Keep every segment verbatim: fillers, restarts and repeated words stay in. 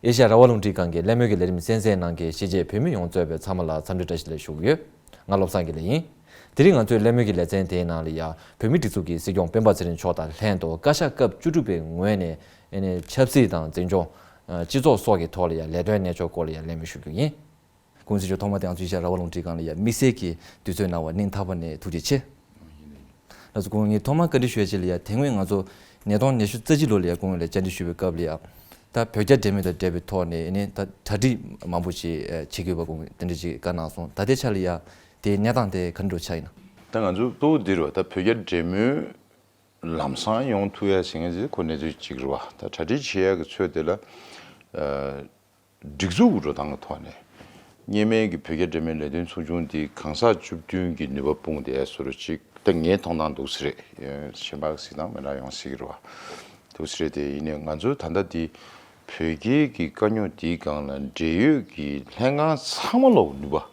ཨེ་ཤ་ཡ་རང་དབང་རླུང་འཕྲིན་ཁང་གི་གླེང་མོལ་གྱི་ལས་རིམ་གསན་གཟིགས་གནང་མཁན་གཞིས་བྱེས་བོད་མི་ཡོངས་གཙོས་པའི་ཚང་མ་ལ་འཚམས་འདྲི་བཀྲ་ཤིས་བདེ་ལེགས་ཞུ་གི་ཡོད། ང་བློ་བཟང་དགེ་ལེགས་ཡིན། དེ་རིང་ང་ཚོའི་གླེང་མོལ་གྱི་ལེ་ཚན་དེའི་ནང་ལ་ཡ་བོད་མིའི་སྒྲིག་འཛུགས་ཀྱི་སྲིད་སྐྱོང་སྤེན་པ་ཚེ་རིང་མཆོག་དང་ལྷན་དུ་བཀའ་ཤག་སྐབས་བཅུ་དྲུག་པའི་ངོས་ནས་ཨེ་ནས་ཆབ་སྲིད་དང་འཛིན་སྐྱོང་། སྤྱི་ཚོགས་སོགས་ཀྱི་ཐོག་ལ་ཡ་ལས་དོན་གནས་ཕྱོགས་སྐོར་ལ་ཡ་གླེང་མོལ་ཞུ་རྒྱུ་ཡིན། ཀུང་སི་ཆོས་ཐོག་མ་དེ་ང་ཚོའི་ཨེ་ཤ་ཡ་རང་དབང་རླུང་འཕྲིན་ཁང་ལ་ཡ་དམིགས་བསལ་གྱི་དུས་ཚོད་གནང་བ་སྙིང་ཐག་པ་ནས་ཐུགས་རྗེ་ཆེ། ལགས་སོ། ཁོང་ངས་ཐོག་མར་བཀའ་འདྲི་ཞུ་ཡ་ཅིག་ལ་ཡ། དེ་སྔོན་ང་ཚོ་ཉིས་སྟོང་ཉི་ཤུ་རྩ་གཅིག་ལོ་ལ་ཡ་ཁོང་ལ་བཅར་འདྲི་ཞུས་པའི་སྐབས་ལ་ཡ། ད་བོད་རྒྱ་འབྲེལ་མོལ་དང་འབྲེལ་བའི་ཐོག་ནས་ནི་ད་གྲ་སྒྲིག་མང་པོ་ཞིག་བྱེད་དགོས་པ་ཁོང་གིས་དེ་འདྲ་ཅིག་བཀའ་གནང་སོང་། ད་ལྟའི་ཆ་ལ་ཡ་དེའི་གནས་སྟངས་དེ་ག་འདྲ་ཆགས་ཡིན་ན། ད་ང་ཚོ་གཙོ་བོ་འདི་རེད་བ། ད་བོད་རྒྱ་འབྲེལ་མོལ་ལམ་སང་ཡོང་ཐུབ་ཡ་ཟེར་མཁན་ཟེར་ཁོ་གནས་ཚུལ་གཅིག་རེད་བ། ད་གྲ་སྒྲིག་བྱེད་ཡ་གི་ཚོད་དེ་ལ། སྒྲིག་འཛུགས་ཀྱི་འགྲོ་སྟངས་ཀྱི་ཐོག་ནས། སྔོན་མའི་གི་བོད་རྒྱ་འབྲེལ་མོལ་ལས་དོན་ཚོགས་ཆུང་དེ་གང་ཟག་བཅུ་བདུན་གྱི་ནུས་པ་སྤུངས་ཏེ་བཟོ་འདྲ་ཅིག་ད་ངའི་མཐོང་སྟངས་འདུག་ཟེར་རེད། གཞན་པ་གི་གཟིགས་སྟངས་མི་འདྲ་ཡོང་སྲིད་ཀྱི་རེད་བ། འདུག་ཟེར་རེད། དེ་ཡིན་ནའི་ང་ཚོ་ད་ལྟ་འདི་བོད་རྒྱའི་གི་དཀའ་རྙོག་འདིའི་སྒང་ལ་འབྲེལ་ཡོད་ཀྱི་ལྷན་ཁང་ཚང་མ་ལོག་ནུས་པ།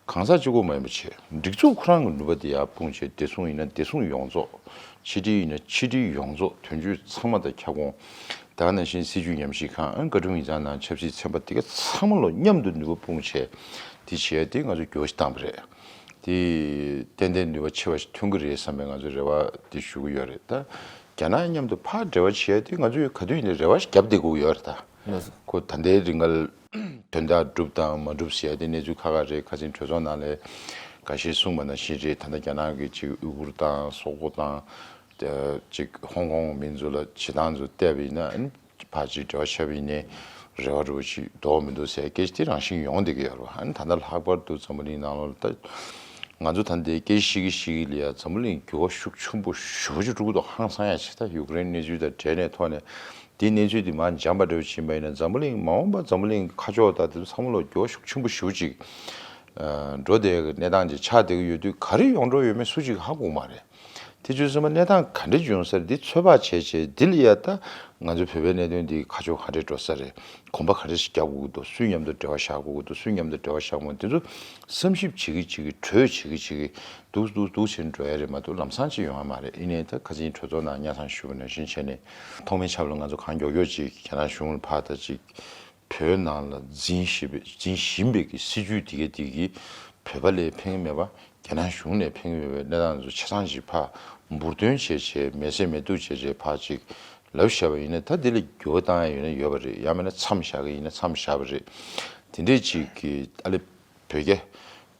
གང་ཟག་གཅིག་པོ་མ་ཡིན་པ་བྱས། སྒྲིག་འཛུགས་ཁོ་རང་གི་ནུས་པ་དེ་ཡར་སྤུངས་བྱས། བདེ་སྲུང་ཡིན་ན་བདེ་སྲུང་ཡོངས་རྫོགས། ཕྱི་འབྲེལ་ཡིན་ན་ཕྱི་འབྲེལ་ཡོངས་རྫོགས། དོན་གཅོད་ཚང་མ་དང་ཁྱབ་ཁོངས། ད་ག་ནང་བཞིན་སྲིད་བྱུས་ཉམས་ཞིབ་ཁང་། ཨང་། བཀའ་དྲུང་ཡིག་ཚང་ནང་ཆབ་སྲིད་ཚན་པ། དེ་ག་ཚང་མ་ལོ་མཉམ་དུ་ནུས་པ་སྤུངས་བྱས། དེ་བྱས་ཏེ་ང་ཚོ་འགྱུར་བ་ཞིག་བཏང་བ་རེད། དེ་ཏན་ཏན་ནུས་པ་ཆེ་བ་ཞིག་ཐོན་གྱི་རེད་བསམ་པའི་ང་ཚོ་རེ་བ་དེ་ཞུ་གི་ཡོད་རེད། ད་རྒྱ་ནག་མཉམ་དུ་ཕར་འབྲེལ་བ་བྱས་ཏེ་ང་ཚོས་ག་དུས་ཡིན་ནའི་རེ་བ་ཞིག་བརྒྱབ་བསྡད་དགོས་ཀྱི་ཡོད་རེད། ད་ལགས་སོ། ཁོ་ད་ལྟའི་རིང་ག་ལ་དོན་དག་འགྲུབ་དང་མ་འགྲུབ་ཟེར་ཡ་དེ་གནས་ཚུལ་ཁག་ཁག་རེད། ཁ་སང་གྲོས་ཚོགས་ནང་ལ་འགའ་ཤས་གསུངས་པ་ནང་བཞིན་རེད། ད་ལྟ་རྒྱ་ནག་གིས་ཅིག་ཨུ་གུར་དང་སོག་པོ་དང་། ཅིག་ཧོང་ཀོང་མི་ཚོ་ལ་བྱེད་སྟངས་ཚོ་བལྟས་པ་ཡིན་ན། ཨ་ནི་ཕར་ཅིག་འབྲེལ་བ་བྱས་པ་ཡིན་ནའི་རེ་བ་འདྲ་བོ་ཅིག་ལྡོག་མི་འདུག་ཟེར་སྐད་ཆ་དེ་རང་བཞིན་ཡོང་བསྡད་ཀྱི་ཡོད་རེད་བ། ཨ་ནི་ད་ལྟ་ལྷག་པར་དུ་འཛམ་བུ་གླིང་ནང་ལོགས་ལ་ད་ང་ཚོ་ད་ལྟའི་སྐད་ཆ་བཤད་ཀྱི་བཤད་ཀྱི་ལ་ཡ་འཛམ་བུ་གླིང་འགྱུར་བ་ཤུགས་ཆེན་པོ་ཞེ་པོ་ཅིག་འགྲོ་གི་འདུག་ཧང་སང་ཡ་ཅིག་ད་ཡུཀ་རེན་གནས་ཚུལ་དང་འབྲེལ་ནས་ཐོག་ནས་དེ་གནས་ཚུལ་དེ་མར་འབྱམས་པ་འདྲ་བོ་ཕྱིན་པ་ཡིན་ན། འཛམ་བུ་གླིང་མ་འོངས་པ་འཛམ་བུ་གླིང་གི་ཁ་ཕྱོགས་དང་དེ་ཚོ་ཚང་མ་ལོག་འགྱུར་བ་ཤུགས་ཆེན་པོ་ཞེ་པོ་ཅིག་འགྲོ་བསྡད་ཀྱི་གནས་སྟངས་ཅིག་ཆགས་བསྡད་ཀྱི་ཡོད་དུས། ག་རེ་ཡོང་འགྲོ་ཡོད་མེད་སུ་གཅིག་གིས་ཧ་གོ་གི་མ་རེད། དེ་བྱས་ཙང་གནས་སྟངས་ག་འདྲ་ཅིག་ཡོང་ས་རེད། འདི་ཚོད་དཔག་བྱས་བྱས་འདི་ལ་ཡ་ད་ང་ཚོ་བོད་པའི་གནད་དོན་འདི་ཁ་ཕྱོགས་ག་འདྲས་འགྲོ་ས་རེད། གོམ་པ་ག་འདྲས་ཤིག་རྒྱག་དགོས་ཀྱི་འདུག་སུའི་མཉམ་དུ་འབྲེལ་བ་བཞག་དགོས་ཀྱི་འདུག་སུའི་མཉམ་དུ་འབྲེལ་བ་བཞག་མ། དེ་ཚོ་བསམ་ཞིབ་བྱེད་ཀྱི་བྱེད་ཀྱི། གྲོས་བྱེད་ཀྱི་བྱེད་ཀྱི། འདུག་འདུག་འདུག་བྱས་འགྲོ་ཡ་རེད་མ་གཏོགས་ལམ་སང་ཅིག་ཡོང་ཡ་མ་རེད། ཡིན་ནའི་ད་ཁ་སང་གྲོས་ཚོགས་ནང་སྙན་སེང་ཞུས་པ་ནང་བཞིན་བྱས་ནས། ཐོག་མའི་ཆར་ལ་ང་ཚོ་གང་མགྱོགས་མགྱོགས་ཅིག་རྒྱ་ནག་གཞུང་ལ་ཕར་ད་ཅིག་བོད་ནང་ལ་འཛིན་བཞིན་པའི་འཛིན་བཞིན་པའི་གི་སྲིད་ཇུས་དེ་གའི་དེ་གིས་བོད་པ་ལ་ཕན་གྱི་མེད་པ། རྒྱ་ནག་གཞུང་ལ་ཕན་གྱི་ཡོད་པའི་གནས་སྟངས་ཚོ་ཆ་ཚང་ཞིག་ཕར་འབུར་འདོན་བྱས་བྱས། མེད་ཚད་མེད་སྡུག་བྱས་བྱས་ཕར་ཅིག་ལབ་བཞག་པ་ཡིན་ན། ད་དེ་ལ་འགྱུར་བ་བཏང་ཡ་ཡོད་ན་ཡོད་པ་རེད། ཡང་མིན་ན་མཚམས་བཞག་གི་ཡིན་ན་མཚམས་བཞག་པ་རེད། དེ་འདྲས་ཅིག་གི་ཨ་ལེ་བོད་རྒྱ་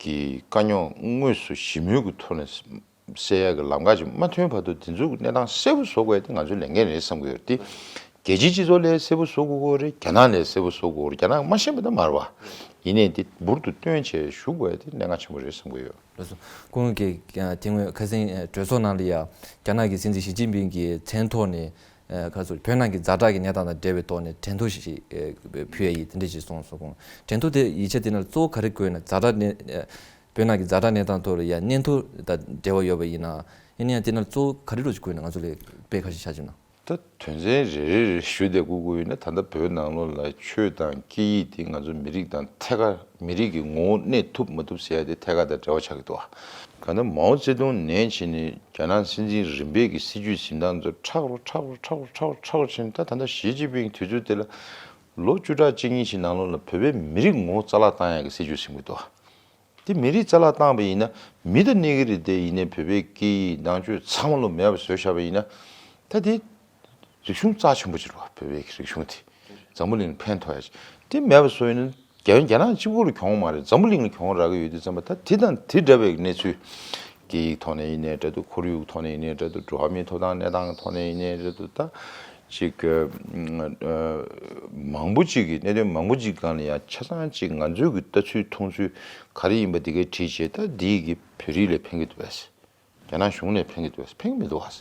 གི་དཀའ་རྙོག་དངོས་སུ་ཞི་མོལ་གྱི་ཐོག་ནས་སེལ་ཡ་གི་ལམ་ཁ་ཅིག་མ་ཐོན་བར་དུ་དེ་ཚོའི་གནས་སྟངས་གསལ་པོ་བཟོ་དགོས་ཡ་དེ་ང་ཚོའི་ལས་འགན་རེད་བསམ་གྱི་ཡོད་རེད། དེ་རྒྱལ་སྤྱིའི་སྤྱི་ཚོགས་ལ་གསལ་པོ་བཟོ་དགོས་ཀྱི་རེད། རྒྱ་ནག་ལ་གསལ་པོ་བཟོ་དགོས་ཀྱི་རེད། རྒྱ་ནག་མ་ཤེས་པ་ད་མ་རེད་བ། ཡིན་ནའི་དེ་འབུར་དུ་བཏོན་བྱས་ཞུ་དགོས་ཡ་དེ་གནད་འགག་ཆེན་པོ་རེད་བསམ་གྱི་ཡོད། ལགས་སོ། ཁོང་གིས་དེ་སྔོན་ཁ་སང་གྲོས་ཚོགས་ནང་ལ་ཡ་རྒྱ་ནག་གི་སྲིད་འཛིན་ཞི་ཅིན་ཕིང་གི་མཚན་ཐོག་ནས་ཁ་སང་བོད་ནང་གི་ཛ་དྲག་གི་གནས་སྟངས་དང་འབྲེལ་བའི་ཐོག་ནས་གྲོས་ཐོ་ཞིག་ཕུལ་ཡ་ཡིན་དེ་འདྲ་ཞིག་གསུངས་སོང་། ཁོང་གྲོས་ཐོ་དེ་ཡིག་ཆ་དེ་ནང་གཙོ་བོ་ག་རེ་བཀོད་ན། ཛ་དྲག་གནས་བོད་ནང་གི་ཛ་དྲག་གནས་སྟངས་ཐོག་ལ་ཡ་སྙན་ཐོ་དང་འབྲེལ་བ་ཡོད་པ་ཡིན་ན། ཡིན་ན་ཡང་དེ་ནང་གཙོ་བོ་ག་རེ་རོ་ཞིག་བཀོད་ན་ང་ཚོ་ལ་དཔེ་ཁ་ཤས་ཆ་བཞག་ན། ད་དོན་ཚན་རེ་རེ་རེ་ཞུ་བསྡད་དགོས་དགོས་ཡིན་ན། ད་ལྟ་བོད་ནང་ལོགས་ལ་ཆོས་དང་སྐད་ཡིག་དེ་ང་ཚོ་མི་རིགས་དང་ཐད་ཀར་མི་རིགས་ཀྱི་ངོ་བོ་གནས་ཐུབ་མ་ཐུབ་ཟེར་ཡ་དེ་ཐད་ཀར་དང་འབྲེལ་བ་ཆགས་ཀྱི་འདུག་ག་ད་མའོ་ཙེ་ཏུང་ནས་བྱས་ནས་རྒྱ་ནག་སྲིད་འཛིན་རིམ་པས་ཀྱི་སྲིད་ཇུས་འཛིན་སྟངས་ཚོ་མཁྲེགས་རུ་མཁྲེགས་རུ་མཁྲེགས་རུ་མཁྲེགས་རུ་མཁྲེགས་རུ་ཕྱིན། ད་ད་ལྟ་ཞི་ཅིན་ཕིང་དུས་ཚོད་དེ་ལ་ལོ་བཅུ་ཕྲག་གཅིག་གཉིས་ཤིག་ནང་ལོགས་ལ་བོད་པའི་མི་རིགས་ངོ་བོ་རྩ་བརླག་བཏང་ཡ་གི་སྲིད་ཇུས་འཛིན་གྱི་འདུག་དེ་མི་རིགས་རྩ་བརླག་བཏང་བ་ཡིན་ན་མི་ད་གནས་ཀྱི་རེད། དེ་ཡིན་ནའི་བོད་པའི་སྐད་ཡིག་ནང་ཆོས་ཚང་མ་ལོ་མེད་པ་བཟོས་བཞག་པ་ཡིན་ན། ད་དེ་རིག་གཞུང་རྩ་ཆེན་པོ་ཅིག་རེད་བ། བོད་པའི་རིག་གཞུང་དེ་འཛམ་བུ་གླིང་ལ་ཕན་ཐོགས་ཡ་ཅིག་དེ་མེད་པ་བཟོས་ཡིན་ན། རྒྱ་རྒྱ་ནག་གཅིག་པོ་ལ་གྱོང་མ་རེད། འཛམ་བུ་གླིང་ལ་གྱོང་རག་གི་ཡོད་དུས་ཙམ་པ། ད་དེ་དང་དེ་འདྲ་བའི་གནས་ཚུལ་སྐད་ཡིག་ཐོག་ནས་ཡིན་ནའི་འདྲ་འདུག་ཁོར་ཡུག་ཐོག་ནས་ཡིན་ནའི་འདྲ་འདུག་འགྲོ་བ་མིའི་ཐོབ་ཐང་གནས་སྟངས་ཐོག་ནས་ཡིན་ནའི་འདྲ་འདུག་ད་ཅིག་མང་པོ་ཅིག་གི་གནད་དོན་མང་པོ་ཅིག་སྒང་ལ་ཡང་ཆ་ཚང་ཅིག་ང་ཚོའི་གི་ལྟ་ཚུལ་མཐོང་ཚུལ་ག་རེ་ཡིན་པ་དེ་གའི་བྲིས་བྱས། ད་འདིས་གི་བོད་རིགས་ལ་ཕན་གི་འདུག་བས། རྒྱ་ནག་གཞུང་ནས་ཕན་གི་འདུག་བས། ཕན་གི་མི་འདུག་བས།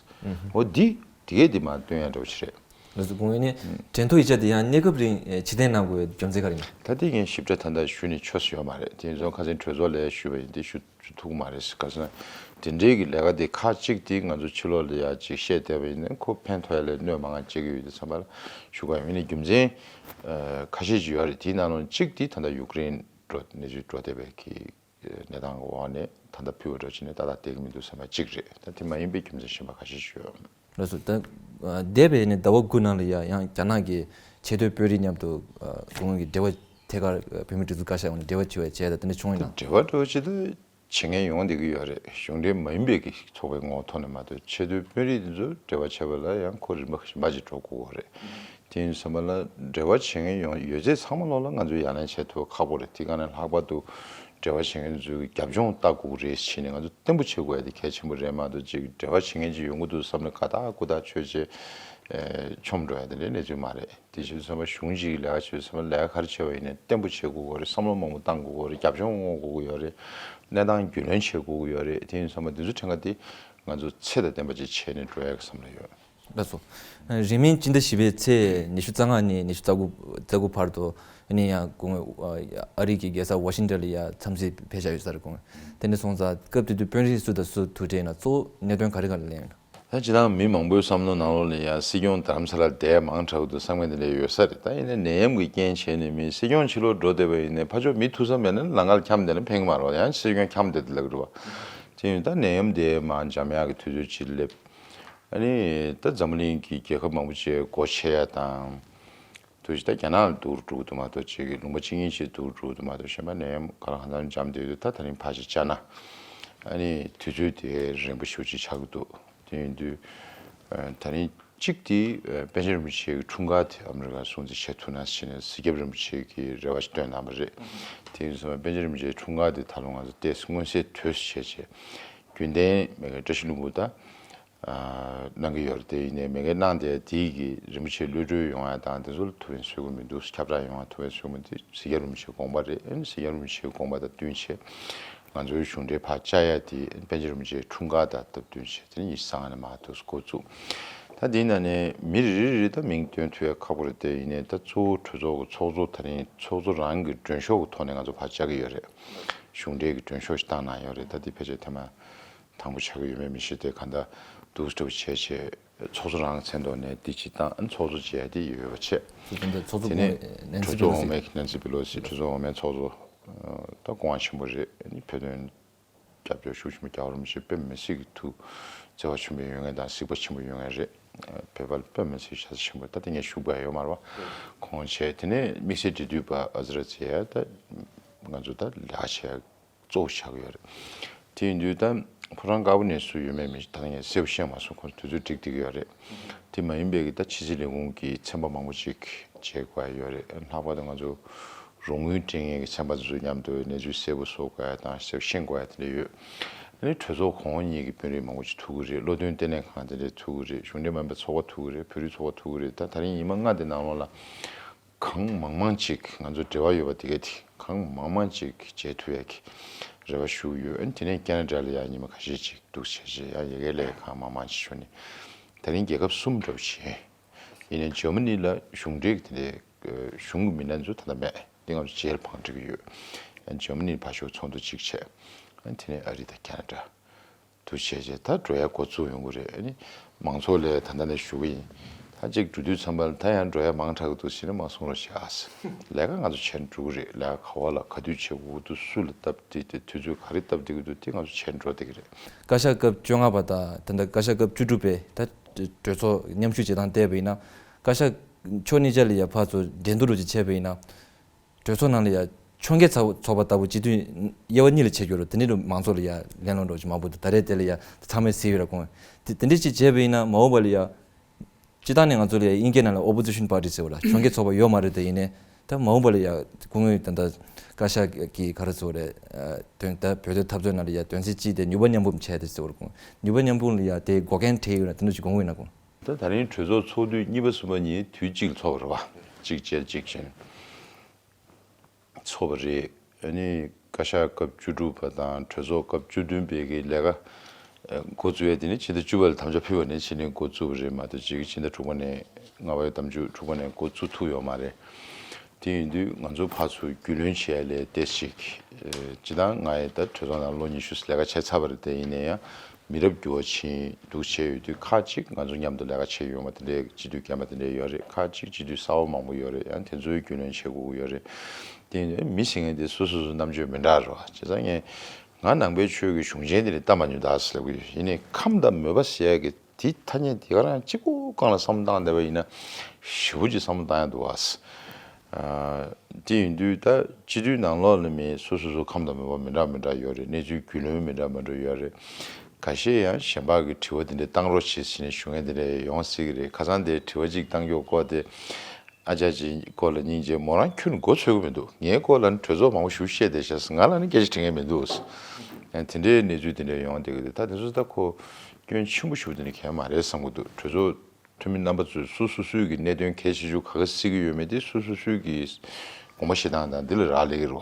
འོ་འདི་དེ་གས་དེ་མར་སྟོན་ཡ་འདྲ་བོ་ཅིག་རེད། ལགས་སོ། ཁོང་ཡིན་ནི་གྲོས་ཐོ་ཡིག་ཆ་དེ་ཡང་གནས་སྐབས་རིང་ཕྱིར་འཐེན་གནང་དགོས་པའི་རྒྱུ་མཚན་ག་རེ་ཡིན་ན། ད་དེ་ངས་ཞིབ་ཕྲ་ད་ལྟ་ཞུ་ནས་ཆོས་སུ་ཡོད་མ་རེད། དེ་ཡིན་ཙང་ཁ་སང་གྲོས་ཚོགས་ལ་ཞུས་པ་ཡིན་དེ་ཞུ་ཞུ་ཐུབ་ཀྱི་མ་རེད། ག་ཟེར་ན་དེ་འདྲའི་གི་ལས་ཀ་དེ་ཁག་ཅིག་དེ་ང་ཚོ་ཕྱི་ལོགས་ལ་ཡ་ཅིག་བཤད་བསྡད་པ་ཡིན་ན་ཁོ་ཕན་ཐོགས་ཡ་ལས་གནོད་མང་ང་བྱེད་ཀྱི་ཡོད་དུས་ཙམ་པ་ལ་ཞུ་ག་ཡོང་། ཡིན་ནའི་རྒྱུ་མཚན་ཁ་ཤས་ཅིག་ཡོད་རེད། དེའི་ནང་ལོགས་གཅིག་དེ་ད་ལྟ་ཡུཀ་རེན་འགྲོ་གནས་ཚུལ་འགྲོ་བསྡད་པའི་གི་གནས་སྟངས་འོག་ནས་ད་ལྟ་ཕུལ་བ་འདྲ་བྱས་ནས་ཏག་ཏག་བསྡད་ཀྱི་མི་འདུག་བསམ་པ་གཅིག་རེད། ད་དེ་མ་ཡིན་པའི་རྒྱུ་མཚན་གཞན་པ་ཁ་ཤས་ཤིག་ཡོད། ལགས་སོ། ད་འདས་པའི་ནི་ཟླ་བ་དགུ་ནང་ལ་ཡ་ཡང་རྒྱ་ནག་གི་ཆེས་མཐོའི་དཔོན་རིགས་མཉམ་དུ་སྐུ་ངོ་གི་འབྲེལ་བ་ཐད་ཀར་བོད་མིའི་སྒྲིག་འཛུགས་བཀའ་ཤག་ཡོང་ནས་འབྲེལ་བ་བྱེད་པའི་བྱས་ད་དེ་འདྲ་བྱུང་ཡོད་ན། འབྲེལ་བ་འགྲོ་ཆེད་དུ་བྱེད་མཁན་ཡོང་བསྡད་ཀྱི་ཡོད་རེད། གཞུང་འབྲེལ་མ་ཡིན་པའི་གི་ཚོགས་པའི་ངོ་བོ་ཐོག་ནས་མ་གཏོགས་ཆེས་མཐོའི་དཔོན་རིགས་དེ་ཚོ་འབྲེལ་བ་བྱས་པ་ལ་ཡང་ཁོ་རིམ་པ་གཞན་པ་ཅིག་འགྲོ་དགོས་ཀྱི་རེད། དེ་ཡིན་ཙང་མ་ལ་འབྲེལ་བ་བྱེད་མཁན་ཡོང་ཡོད་ཚད་ཚང་མ་ལོག་ལ་ང་ཚོས་ཡ་ལན་བྱེད་ཐུབ་ཁག་པོ་རེད། དེ་ག་ནས་ལྷག་པར་དུ་འབྲེལ་བ་བྱེད་མཁན་ཚོའི་རྒྱབ་ལྗོངས་ལྟ་དགོས་ཀྱི་རེད་ཟེར་ནས་ང་ཚོ་བརྟན་པོ་བྱེད་དགོས་ཡ་དེ་གལ་ཆེན་པོ་རེད་མ་གཏོགས་ཅིག་འབྲེལ་བ་བྱེད་མཁན་ཅིག་ཡོང་གི་འདུག་བསམ་ནས་དགའ་ཐག་སྐུ་ཐག་ཆོད་བྱས་ཨེ་མཆོངས་འགྲོ་ཡ་དེ་འདྲའི་གནས་ཚུལ་མ་རེད། དེ་བྱས་ཙང་མ་གཞུང་གཅིག་གི་ལས་ཀ་བྱས་ཙང་མ་ལས་ཀ་ག་རེ་བྱས་པ་ཡིན་ནའི་བརྟན་པོ་བྱེད་དགོས་ཀྱི་རེད། བསམ་བློ་མང་པོ་བཏང་དགོས་ཀྱི་རེད། རྒྱབ་ལྗོངས་སྔོག་དགོས་ཀྱི་ཡོད་རེད། གནས་སྟངས་རྒྱུས་ལོན་བྱེད་དགོས་ཀྱི་ཡོད་རེད། དེ་ཡིན་ཙང་མ་དེ་ཚོ་ཕྲན་ཁ་དེ་ང་ཚོ་ཚད་དང་ལྡན་པ་ཅིག་བྱས་ནས་འགྲོ་ཡ་གི་བསམ་བློ་ཡོད། ལགས་སོ། རིང་མིན་སྤྱི་ཟླ་བཞི་པའི་ཚེས་ཉི་ཤུ་རྩ་ལྔ་ནས་ཉི་ཤུ་རྩ་དགུ་རྩ་དགུ་བར་དུ་ཨ་ནི་ཡང་སྐུ་ངོ་ཨ་རི་གི་རྒྱལ་ས་ཝ་ཤིང་ཏོན་ལ་ཡ་འཚམས་གཟིགས་ཕེབས་བཞག་ཡོད་ས་རེད། སྐུ་ངོ་དེ་འདྲ་སོང་ཙང་སྐབས་དེ་དུས་དཔོན་རིགས་སུ་དང་སུ་ཐུག་འཕྲད་ཡིན་ན་གཙོ་བོ་གནད་དོན་ག་རེ་ག་ལ་གླེང་ཡོད་ན། ད་སྤྱིར་བཏང་མི་མང་པོའི་བསམ་བློ་ནང་ལོགས་ལ་ཡང་སྲིད་སྐྱོང་རྡ་རམ་ས་ལར་བསྡད་མང་དྲགས་འདུག་བསམ་མཁན་དེ་འདྲ་ཡོད་ས་རེད། ད་ཡིན་ནའི་ནད་ཡམས་ཀྱི་རྐྱེན་བྱས་ནས་མི་སྲིད་སྐྱོང་ཕྱི་ལོགས་འགྲོ་བསྡད་པ་ཡིན་ནའི་ཕར་ཕྱོགས་མི་ཐུག་ས་མེད་ན་ལམ་ཁ་ལ་འཁྱམས་བསྡད་ན་ཕན་གི་མ་རེད་བ། ཡང་སྲིད་སྐྱོང་འཁྱམས་བསྡད་དེ་ལབ་ཀྱི་རེད་བ། དེ་ཡིན་ད་ནད་ཡམས་དེ་མར་འཇམ་ཡག་གི་དུས་ཚོད་ཅིག་སླེབས། ཨ་ནི་ད་འཛམ་བུ་གླིང་གི་རྒྱལ་ཁབ་མང་པོ་ཅིག་སྒོ་ཕྱེ་ཡ་དང་། དུས་ཅི་ད་རྒྱ་ནག་ལ་སྡུག་རུ་འགྲོ་གི་འདུག་མ་གཏོགས་ཅིག་གི་ལུང་པ་གཅིག་གཉིས་ཅིག་སྡུག་རུ་འགྲོ་གི་འདུག་མ་གཏོགས་གཞན་པ་ནད་ཡམས་ག་ལ་གང་འཚམ་འཇམ་བསྡད་འདུག་ད་ད་རིང་ཕར་ཅིག་བཅར་ན་ཨ་ནི་དུས་ཚོད་དེ་རིང་པོ་ཞེ་པོ་ཅིག་ཆགས་ཀྱི་འདུག་དེ་ཡིན་དུས་ཨ་ད་རིང་གཅིག་དེ་ཨ་པཎ་ཆེན་རིན་པོ་ཆེ་གི་འཁྲུངས་སྐར་དེ་ཨ་མི་རི་ཀར་སྲུང་བརྩི་བྱེད་ཐུབ་ན་ཟེར་ནས་གཟིགས་རྒྱབ་རིན་པོ་ཆེ་གིས་རེ་བ་ཞིག་བཏོན་གནང་བ་རེད། དེ་ཡིན་ཙང་པཎ་ཆེན་རིན་པོ་ཆེའི་འཁྲུངས་སྐར་དེ་ད་ལོ་ང་ཚོ་ཏོག་ཙམ་མངོན་གསལ་དོད་པོ་བྱས་བྱས་རྒྱུན་ལྡན་མེད་པའི་བཀྲ་ཤིས་ལྷུན་པོ་ད། གནང་གི་ཡོད་རེད། དེ་ཡིན་ནའི་མེ་འགས་གནང་དེ་དེའི་གི་རིན་པོ་ཆེ་གློད་གྲོལ་ཡོང་ཡ་དང་དེ་ཚོ་ལ་ཐུགས་ཕན་གསོས་ཀྱི་མི་འདུག་ཁྱབ་བསྒྲགས་ཡོང་ཡ་ཐུགས་ཕན་གསོས་ཀྱི་མི་འདུག་གཟིགས་རྒྱབ་རིན་པོ་ཆེའི་དགོངས་པ་རེད། ཨ་ནི་གཟིགས་རྒྱབ་རིན་པོ་ཆེའི་དགོངས་པ་དང་བསྟུན་བྱས་ང་ཚོའི་གཞུང་འབྲེལ་ཕར་བཅར་ཡ་དེ་པཎ་ཆེན་རིན་པོ་ཆེའི་འཁྲུངས་སྐར་དང་སྟབས་བསྟུན་བྱས་དེ་ནི་ཉི་ཤུ་རྩ་ལྔ་ནས་མར་འདུག་འགོ་བཙུགས། ད་དེའི་ནང་ནས་མི་རེ་རེ་རེ་ད་མིང་བཏོན་ཐུབ་ཡ་ཁག་པོ་རེད། དེ་ཡིན་ནའི་ད་གཙོ་བོ་གྲོས་ཚོགས་ཀྱི་ཚོགས་གཙོ་ད་རིང་ཚོགས་གཙོ་རང་གི་མགྲོན་ཤོག་གི་ཐོག་ནས་ང་ཚོ་ཕར་བཅར་གྱི་ཡོད་རེད། གཞུང་འབྲེལ་གྱི་མགྲོན་ཤོག་ཞིག་བཏང་གནང་ཡོད་རེད། ད་དེ་ཕལ་ཆེར་ཐེངས་མ་དང་པོ་ཆགས་ཀྱི་ཡོད་མེད་མི་ཤེས། དེ་གང་ལྟར་འདུག་སེ་བྱས་བྱས་ཚོགས་གཙོ་རང་མཚན་ཐོག་ནས་འདི་ཅིག་བཏང་ཨ་ནི་ཚོགས་གཙོ་བྱས་དེ་ཡོད་པ་བྱས། ཚོགས་གཙོ་དེ་ནས་གྲོས་ཚོགས་འོག་མའི་ནན་སི་པེ་ལོ་སི་གྲོས་ཚོགས་འོག་མའི་ཚོགས་གཙོ་ད་དགོངས་པ་ཆེན་པོ་རེད། ཨ་ནི་བོད་དོན་རྒྱབ་སྐྱོར་ཤུགས་ཆེན་པོ་རྒྱག་རོགས་མི་བྱེད་དཔེ་མི་སྲིད་ཀྱི་ཐུགས་བརྩེ་བ་ཆེན་པོ་ཡོད་མཁན་དང་གཟིགས་པ་ཆེན་པོ་ཡོད་མཁན་རེད། བོད་པ་ལ་དཔེ་མི་སྲིད་ཤ་ཚ་ཆེན་པོ་ད་དེ་ངས་ཞུ་དགོས་ཡ་ཡོད་མ་རེད་བ། ཁོང་བྱས་དེ་ནས་དམིགས་བསལ་འབྲེལ་མཐུད་པ་ཨ་ཛི་ར་ཛེ་ཡ་ད་ང་ཚོ་ད་ལས་ཀ་བྱེད་ཡ། གཙོ་བོ་ཆགས་ཀྱི་ཡོད་རེད། དེ་ཡིན་དུས་ད་ཕོ་བྲང་དཀར་པོ་ནས་སུ་ཡོད་མེད་མི་ད་ངས་གསལ་པོ་ཤེས་མ་སོང་། ཁོང་ཚོ་དུས་ཚོད་འགྲིག་འགྲིག་ཡོད་རེད། དེ་མ་ཡིན་པའི་གི་ད་ཕྱི་སྲིད་ལས་ཁུངས་ཀྱི་ཚན་པ་མང་པོ་ཅིག་བྱེད་དགོས་ཡོད་རེད། ལྷག་པར་དུ་ང་ཚོ་རོགས་དངུལ་སྤྲད་མཁན་གྱི་ཚན་པ་དེ་ཚོ་མཉམ་དུ་གནས་ཚུལ་གསལ་པོ་བཟོ་དགོས་ཡ་དང་གསལ་པོ་ཤེས་དགོས་ཡ་དེ་འདྲ་ཡོད། ཨ་ནི་གྲོས་ཚོགས་གོང་འོག་གཉིས་ཀྱི་དཔོན་རིགས་མང་པོ་ཅིག་ཐུག་གི་རེད། བློ་མཐུན་ལྟེ་གནས་ཁང་དེ་འདྲ་ཐུག་གི་རེད། གཞུང་འབྲེལ་མིན་པའི་ཚོགས་པ་ཐུག་གི་རེད། བོད་རིགས་ཚོགས་པ་ཐུག་གི་རེད། ད་ད་རིང་ཉི་མ་ལྔ་དེ་ནང་ལོགས་ལ། གང་མང་མང་ཅིག་ང་ཚོ་འབྲེལ་བ་ཡོད་པ་དེ་གས་དེ་གང་མང་མང་ཅིག་མཇལ་ཐུབ་ཡག་གི་རེ་བ་ཞུ་གི་ཡོད། དེ་ནས་ཁེ་ན་ཌ་ལ་ཡང་ཉི་མ་ཁ་ཤས་ཅིག་འདུག་བྱས་བྱས་ཡང་ཡ་གི་ལས་གང་མང་མང་ཅིག་ཞུ་ནས་ད་རིང་རྒྱལ་ཁབ་གསུམ་འདྲ་བོ་ཞིག་ཡིན་ནའི་འཇར་མ་ནི་ལ་གཞུང་འབྲེལ་དེ་འདྲའི་གཞུང་གི་མི་སྣ་ཚོ་ད་ལྟ་མེད། དེ་ང་ཚོ་མཇལ་བང་སྒྲིག་གི་ཡོད། འཇར་མ་ནི་ཕར་ཞོག་ཚོགས་འདུ་གཅིག་བྱས། དེ་ནས་ཨ་རི་དང་ཁེ་ན་ཌ། དུ་བྱས་རྗེས་ད་འགྲོ་ཡ་འགོ་བཙུགས་ཡོང་གི་རེད། ཨ་ནི་མང་ཚོགས་ལ་ད་ལྟ་ནས་ཞུ་གི་ཡིན། ད་ཅིག་འགྲོ་དུས་ཙམ་པ་ལ་ད་ཡང་འགྲོ་ཡ་མང་དྲགས་འདུག་ཟེར་ན་མ་གསུང་རོགས་བྱས། ལས་ཀ་ང་ཚོ་བྱས་ནས་འགྲོ་གི་རེད། ལས་ཀ་ག་བ་ལ་ག་དུས་བྱེད་དགོས་འདུག་སུ་ལ་སྟབས་བདེ་དེ་དུས་ཚོད་ག་རེ་སྟབས་བདེ་གི་འདུག་དེ་ང་ཚོ་བྱས་ནས་འགྲོ་བསྡད་ཀྱི་རེད། བཀའ་ཤག་སྐབས་བཅོ་ལྔ་པ་དང་ད་ལྟ་བཀའ་ཤག་སྐབས་བཅུ་དྲུག་པའི་ད་གྲོས་ཚོགས་མཉམ་ཞུགས་བྱེད་སྟངས་བལྟས་པ་ཡིན་ན་བཀའ་ཤག་ཕྱོགས་གཉིས་ཆ་ལ་ཡ་ཕར་ཚུར་འགྲན་བསྡུར་རུ་ཅིག་བྱས་པ་ཡིན་ན། གྲོས་ཚོགས་ནང་ལ་ཡ་ཕྱོགས་འགལ་ཚོགས་པ་ལྟ་བུ་སྤྱི་འཐུས་དབྱེ་བ་གཉིས་ལ་ཕྱེ་རྒྱུ་རེད། དེ་ནི་མང་ཚོགས་ལ་ཡ་གླེང་སློང་འདྲ་ཅིག་མང་པོ་འདུག་ད་རེས་དེ་ལ་ཡ་ཚང་མས་གཟིགས་ཡོད་ར་ཁོང་། དེ་དེ་འདྲ་ཅིག་བྱས་པ་ཡིན་ན་མ་འོངས་པ་ལ་ཡ་སྤྱི་བཏང་ནས་ང་ཚོ་ལ་ཡ་དབྱིན་སྐད་ནང་ལ་opposition party ཟེར་བ་ར་ཕྱོགས་འགལ་ཚོགས་པ་ཡོད་མ་རེད། དེ་ཡིན་ནའི་ད་མ་འོངས་པ་ལ་ཡ་སྐུ་ངོས་ད་ལྟ་བཀའ་ཤག་གི་ག་རེ་ཟེར་བ་རེད། དོན་ད་བོད་དོན་འཐབ་རྩོད་ནང་ལ་ཡ་དོན་ཚན་གཅིག་དེ་ནུས་པ་མཉམ་སྤུངས་བྱས་ཏེ་ཟེར་བ་ར་ཁོང་ནུས་པ་མཉམ་སྤུངས་ལ་ཡ་དེ་འགོག་རྐྱེན་འཕྲད་ཡོད་ན་དེ་འདྲ་ཅིག་དགོངས་ཡོད་ན་ཁོང་། ད་ད་རིང་གྲོས་ཚོགས་ཚོགས་དུས་གཉིས་པ་གསུམ་པ་གཉིས་དུས་གཅིག་ལ་ཚོགས་པ་རེད་བ། གཅིག་རྗེས་གཅིག་བཞིན་ཚོགས་པ་རེད། ཨ་ནི་བཀའ་ཤག་སྐབས་བཅུ་དྲུག་པ་དང་གྲོས་ཚོགས་སྐབས་བཅུ་བདུན་པའི་གི་ལས་ཀ་ཨ་འགོ་བཙུགས་ཡས་དེ་ནི་ཕྱི་ཟླ་བཅུ་པ་ལ་དམ་བཅའ་ཕུལ་བ་ནས་ཕྱི་ནས་འགོ་བཙུགས་པ་རེད་མ་གཏོགས་ཅིག་ཕྱི་ཟླ་དྲུག་པ་ནས་ལྔ་པའི་ཟླ་མཇུག་དྲུག་པ་ནས་འགོ་བཙུགས་ཐུབ་ཡོད་མ་རེད། དེ་ཡིན་དུས་ང་ཚོ་ཕར་ཚུར་རྒྱུས་ལོན་བྱས་ལས་ཏེ་ཞིག་ཨ་སྤྱི་བཏང་ང་ཡི་ད་གྲོས་ཚོགས་ནང་ལོ་ཉི་ཤུ་ལས་ཀ་བྱས་ཚར་བ་རེད། དེ་ཡིན་ན་ཡང་མི་རབས་འགྱུར་བ་ཕྱིན་འདུག་བྱས་ཡོད་དུས་ཁག་ཅིག་ང་ཚོ་མཉམ་དུ་ལས་ཀ་བྱས་ཡོང་བ་དེ་འདྲའི་སྤྱི་འཐུས་རྒན་པ་དེ་འདྲའི་ཡོད་རེད། ཁག་ཅིག་སྤྱི་འཐུས་གསར་པ་མང་པོ་ཡོད་རེད། ཡང་དེ་ཚོའི་རྒྱུས་ལོན་བྱེད་དགོས་ཀྱི་ཡོད་རེད། དེ་ཡིན་དུས་མི་ཟེར་མཁན་དེ་སོ་སོ་སོ་རྣམ་དཔྱོད་མི་འདྲ་རེད་བ། བྱས་ཙང་ངས་ང་ནང་པའི་ཆོས་ཀྱི་གཞུང་ཆེན་དེ་ནས་བལྟ་མ་མྱོང་ད་ཟེར་ལབ་ཀྱི་ཡོད། ཡིན་ནའི་ཁམས་དང་མོས་པ་ཟེར་ཡ་གི་ དེའི་ཐ་སྙད་དེ་ག་རང་གཅིག་པོ་སྒང་ལ་བསམ་བློ་བཏང་བསྡད་པ་ཡིན་ན་ཞེ་པོ་ཅིག་བསམ་བློ་བཏང་ཡ་འདུག་བ། དེ་ཡིན་དུས་ད་སྤྱི་འཐུས་ནང་ལོགས་ལ་མི་སོ་སོ་སོ་ཁམས་དང་མོས་པ་མི་འདྲ་མི་འདྲ་ཡོད་རེད། གནས་ཚུལ་རྒྱུས་ལོན་མི་འདྲ་མི་འདྲ་ཡོད་རེད། ཁ་ཤས་ཡང་གཞན་པ་གི་དྲི་བ་དེ་འདྲ་བཏང་རོགས་བྱེད་ཟེར་ནས་ཞུ་མཁན་དེ་འདྲ་ཡོང་སྲིད་ཀྱི་རེད། ཁ་སང་དེ་དྲི་བ་གཅིག་བཏང་རྒྱུ་སྐོར་དེ། ཨ་ཅག་ཅིག་སྐོར་ལ་སྙིང་རྗེ་མོ་རང་ཁྱོན་ནས་མགོ་ཚོས་ཀྱི་མི་འདུག་ངའི་སྐོར་ལ་ནི་གྲོས་ཚོགས་མང་པོ་ཞིག་བཤད་བསྡད་ཤག་ང་ལ་ནི་སྐད་ཆ་དྲི་མཁན་མི་འདུག་དེ་འདྲའི་གནས་ཚུལ་དེ་འདྲ་ཡོང་བསྡད་ཀྱི་འདུག་ད་དེ་ཚོ་ད་ཁོ་སྐྱོན་ཆེན་པོ་ཞིག་དེ་ནི་གང་ཡང་མ་རེད་བསམ་གྱི་འདུག་གྲོས་ཚོགས་འཐུས་མི་རྣམ་པ་ཚོས་སོ་སོ་སོའི་གི་གནད་དོན་གལ་ཆེ་ཤོས་ག་གེ་སེལ་གྱི་ཡོད་མེད་དེ་སོ་སོ་སོའི་གི་དགོངས་པ་བཞེས་སྟངས་དང་འདི་ལ་རག་ལས་ཀྱི་རེད་